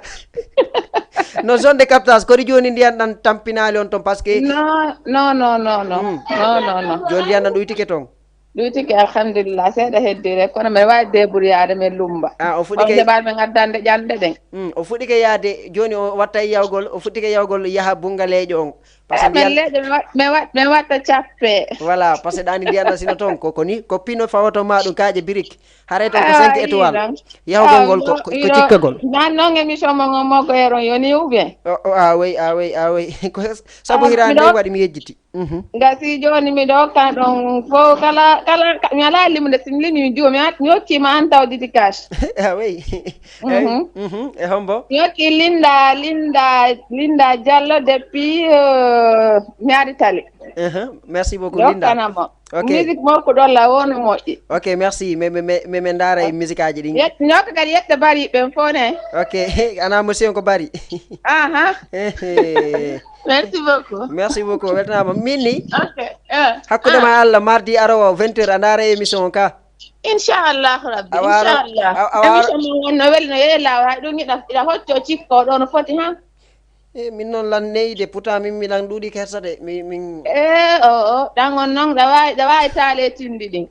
No zone de captage, kodi jooni ndiyan ɗan tampinaali on ton, parce que Non, non, non, non, non. Hmm. Non, non, non. Jooni ndiyan ɗan ɗuytike ton? Ɗuytike, alhamdulillah, seeɗa heddi rek, kono men waawi débrouillade men lumba. Ah, o fuɗɗike Ɓawde mbaal men addande ƴanɗe ɗen. Hmm, o fuɗɗike yaade, jooni o watta yawgol, o fuɗɗike yawgol yaha Bungaleejo on. Parce que Eh, men ndiyan leeƴo, men wa-, men wa-, men watta cappe. Voilà, parce que ɗani ndiyan ɗan sino ton, ko, ko ni, ko pino fawoto ma ɗum kaaƴe birik. Haray ton ko Ah, cinq étoiles. Iran. Yahugol Ah, ngol ko, ko, ko iran. Cikkagol. Nan non émission mo ngo mo ko eron yoni ou bien? O, o, ah, oui, ah, oui, ah, oui. Ko s-, sabu Ah, Hirande miɗo waɗi mi yejjiti. Mhm. Gasi jooni miɗo hokka ɗon fof kala, kala, ka-, mi alaa limude, si mi limi mi juum, mi at-, mi hokkii ma an taw dédicace. Ah, oui. Mhm. Eh, mhm. E hombo? Mi hokkii Linda, Linda, Linda Diallo depuis, euh, Ñaari Tali. Uh-huh. Merci beaucoup, Linda. Yokkana mo. Ok. Musique mo ko ɗon la wonno moƴƴi. Ok, merci. Mais, mais, mais, mais, mais ndaara e musique aji ɗin. Yet-, ñokka kadi yetta bari ɓen fof ne. Ok. Ana monsieur ko bari. Aha. Eh, eh. Merci beaucoup. Merci beaucoup. Weltanama. Min ni. Ok. Eh. Hakkunde Ah. ma Allah, mardi arowo, vingt heures, a ndaara émission on ka. Inchallahu Rabbi, A waaro, inchallah. a, a waaro. Émission mo wonno weli no yeela, wa ɗum ina, ina hocco cikko ɗo no foti han. Eh, min noon lan neyde, pourtant min, mi lan ɗuuɗi kersa de. Mi, min Eh, o, o, ɗan on noon, ɗa waawi, ɗa waawi taale tindi ɗin.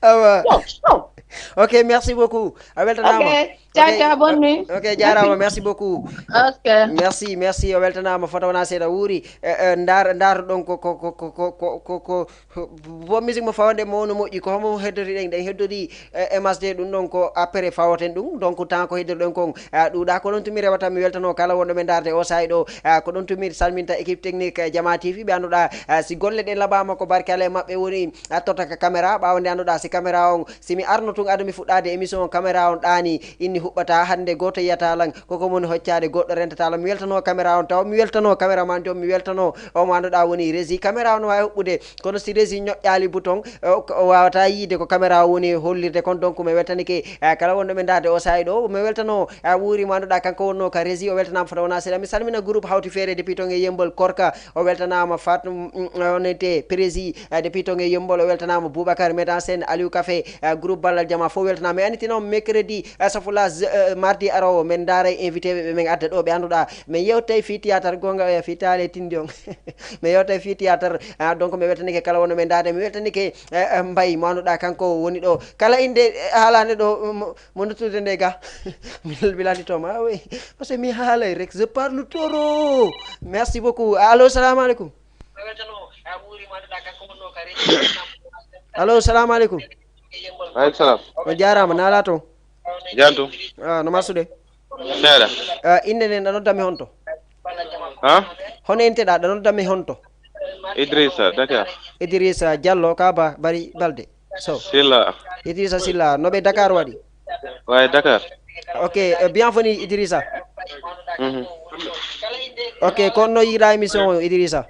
Awa. Yo, yo. Ok, merci beaucoup. A weltanaama. Ok. Ciao, ciao, bonne nuit. Ok, jaaraama, merci beaucoup. Ok. Merci, merci, o weltanaama, foto wonaa seeɗa wuuri. Eh, eh, ndaar, ndaar ɗon ko, ko, ko, ko, ko, ko, ko, ko, bon musique mo fawande mo no moƴƴi, ko homo heddori ɗen, ɗen heddori, eh, M S D ɗum ɗon ko après fawoten ɗum. Donc temps ko heddori ɗon kon, ah, ɗuuɗa, ko ɗon tumi rewata, mi weltano kala wonɗo men ndaarde o saa'i ɗo, ah, ko ɗon tumi salminta équipe technique, eh, Jama T V, ɓe annduɗa, ah, si golle ɗen laɓaama ko barke Alla e maɓɓe woni, a tottaka caméra, ɓaawo nde annduɗa si caméra on, si mi arno tun ado mi fuɗɗade émission on, caméra on ɗaani, inni huɓɓata, hannde gooto yiyata lan, koko moni hoccade, goɗɗo rentata lan. Mi weltano caméra on, taw mi weltano caméraman jom, mi weltano o mo annduɗa woni régie. Caméra on wawi huɓɓude, kono si régie ñoƴƴali bouton, o, o wawata yiide ko caméra o woni hollirde kon. Donc mi weltanike, eh, kala wonɗo men ndaarde o saa'i ɗo. Mi weltano, eh, wuuri mo annduɗa kanko wonno ka régie, o weltanama foto wona seeɗa. Mi salmina groupe Hawti Feere depuis ton e Yembol Korka, o weltanama Fat, mm, mm, onete prési, eh, depuis ton e Yembol, o weltanama Boubacar Metan Sen, Aliou Café, eh, groupe Ballal Jama fof weltanama. Mi annitinoma mercredi, eh, safula, eh, mardi arowo, men ndaara invité ɓe, ɓe men adda ɗo, ɓe annduɗa. Men yewtay fi théâtre gonga, eh, fi taale tindi on. Men yewtay fi théâtre, ah, donc mi weltanike kala wonno men ndaarde, mi weltanike, eh, eh, Mbaye, mo annduɗa kanko woni ɗo. Kala inde, eh, haalande ɗo, mo, mo nottude nde ga. Mi, mi landitoma, ah, oui. Parce que mi haalay rek, je parle trop. Merci beaucoup. Allô, salamu alaikum. Allô, salamu alaikum. Aleykum salam. On jaaraama, naalaa toon? Jam tum. Ah, no marsude? Seeɗa. Ah, innde nden, ɗa nodda mi honto? Ha? Hono inteɗa, ɗa nodda mi honto? Idrissa, Dakar. Idrissa Diallo, ka ba, Bari Balde. So. Silla. Idrissa Silla, no ɓe Dakar waɗi? Way Dakar. Ok, eh, bienvenue Idrissa. Mhm. Ok, ko no yiɗa émission o Idrissa?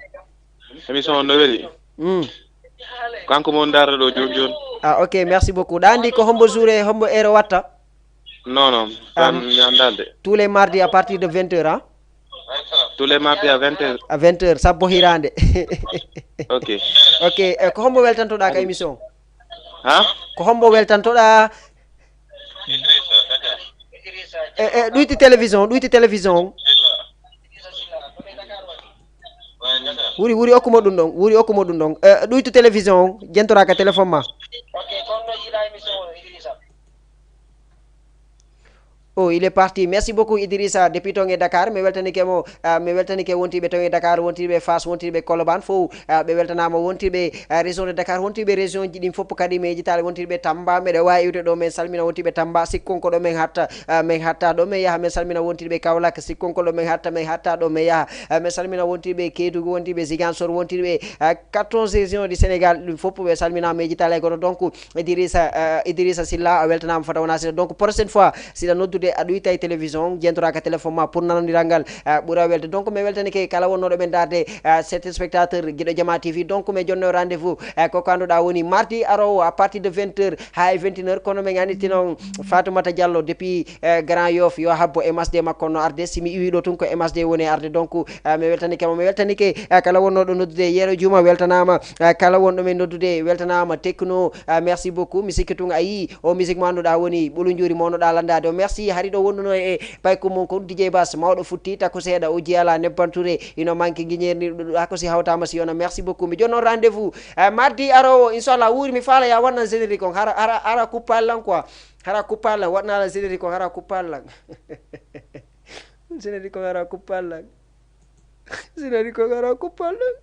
Émission o no weli. Mm. Kanko mo ndaarata ɗo jooni jooni. Ah, ok, merci beaucoup. Ɗa anndi ko hombo jour e hombo heure watta? Non, non. Ah, tan mi anndaali de. Tous les mardis à partir de vingt heures, hein? Tous les mardis à vingt heures. À vingt heures, sappo hiraande. Ok. Ok, eh, ko hombo weltantoɗa ka émission? Ha? Ko hombo weltantoɗa? Eh, eh, ɗuyti télévision, ɗuyti télévision. Wuri, wuri, okkumo ɗum ɗon, wuri, okkumo ɗum ɗon. Eh, ɗuytu télévision on, jentora ka téléphone ma. Oh, il est parti. Merci beaucoup, Idrissa, depuis ton e Dakar. Mi weltanike mo, ah, mi weltanike wontiɓe ton e Dakar, wontiɓe Fass, wontiɓe Colobane fof, ah, ɓe weltanama, wontiɓe, ah, région de Dakar, wontiɓe région ji ɗin fof kadi, mi yejitali, wontiɓe Tamba, meɗa wawi iwde ɗo, min salmina wontiɓe Tamba, sikkon ko ɗo min hatta, ah, min hatta ɗo min yaha, min salmina wontiɓe Kaolack, sikkon ko ɗo min hatta, min hatta ɗo min yaha, ah, min salmina wontiɓe Kédougou, wontiɓe Ziguinchor, wontiɓe, ah, quatorze régions du Sénégal, ɗum fof ɓe salminama, mi yejitali e goto. Donc, Idrissa, euh, Idrissa Silla, a weltanama fota wona seeɗa. Donc, prochaine fois, siɗa noddude, a ɗuyta e télévision, jentora ka téléphone ma pour nanodiral ngal, euh, ɓura welde. Donc, mi weltanike kala wonnoɗo men darde, euh, set spectateur, Guiɗo Jama T V. Donc, mi jonno rendez-vous, euh, ko kanduɗa woni mardi arowo à partir de vingt heures ha e vingt et une heures. Kono min annitti noon Fatoumata Diallo depuis, euh, Grand Yoff, yo habbo M S D makko no arde. Si mi iwi ɗo tun ko M S D woni arde. Donc, euh, mi weltanike mo, mi weltanike, euh, kala wonnoɗo noddude Yero Juma weltanama. Ah, kala wonɗo men noddude, weltanaama Tekno. Ah, merci beaucoup. Mi sikki tun a yii o musique mo annduɗa woni ɓolum joori mawnoɗa lanndade o. Merci. Hari ɗo wonduno e payko mon kon D J Bass, mawɗo futti, takko seeɗa, o jiyala nebban Touré. Ino manque guigneri ni ɗuɗa ko si hawtama si yona. Merci beaucoup. Mi jonno rendez-vous, eh, mardi arowo, inchallah. Wuuri mi faala ya wannan générique on. Hara, hara, hara kuppal lan quoi. Hara kuppal lan, waɗnala générique on, hara kuppal lan. Générique on, hara kuppal lan. Générique on, hara kuppal lan.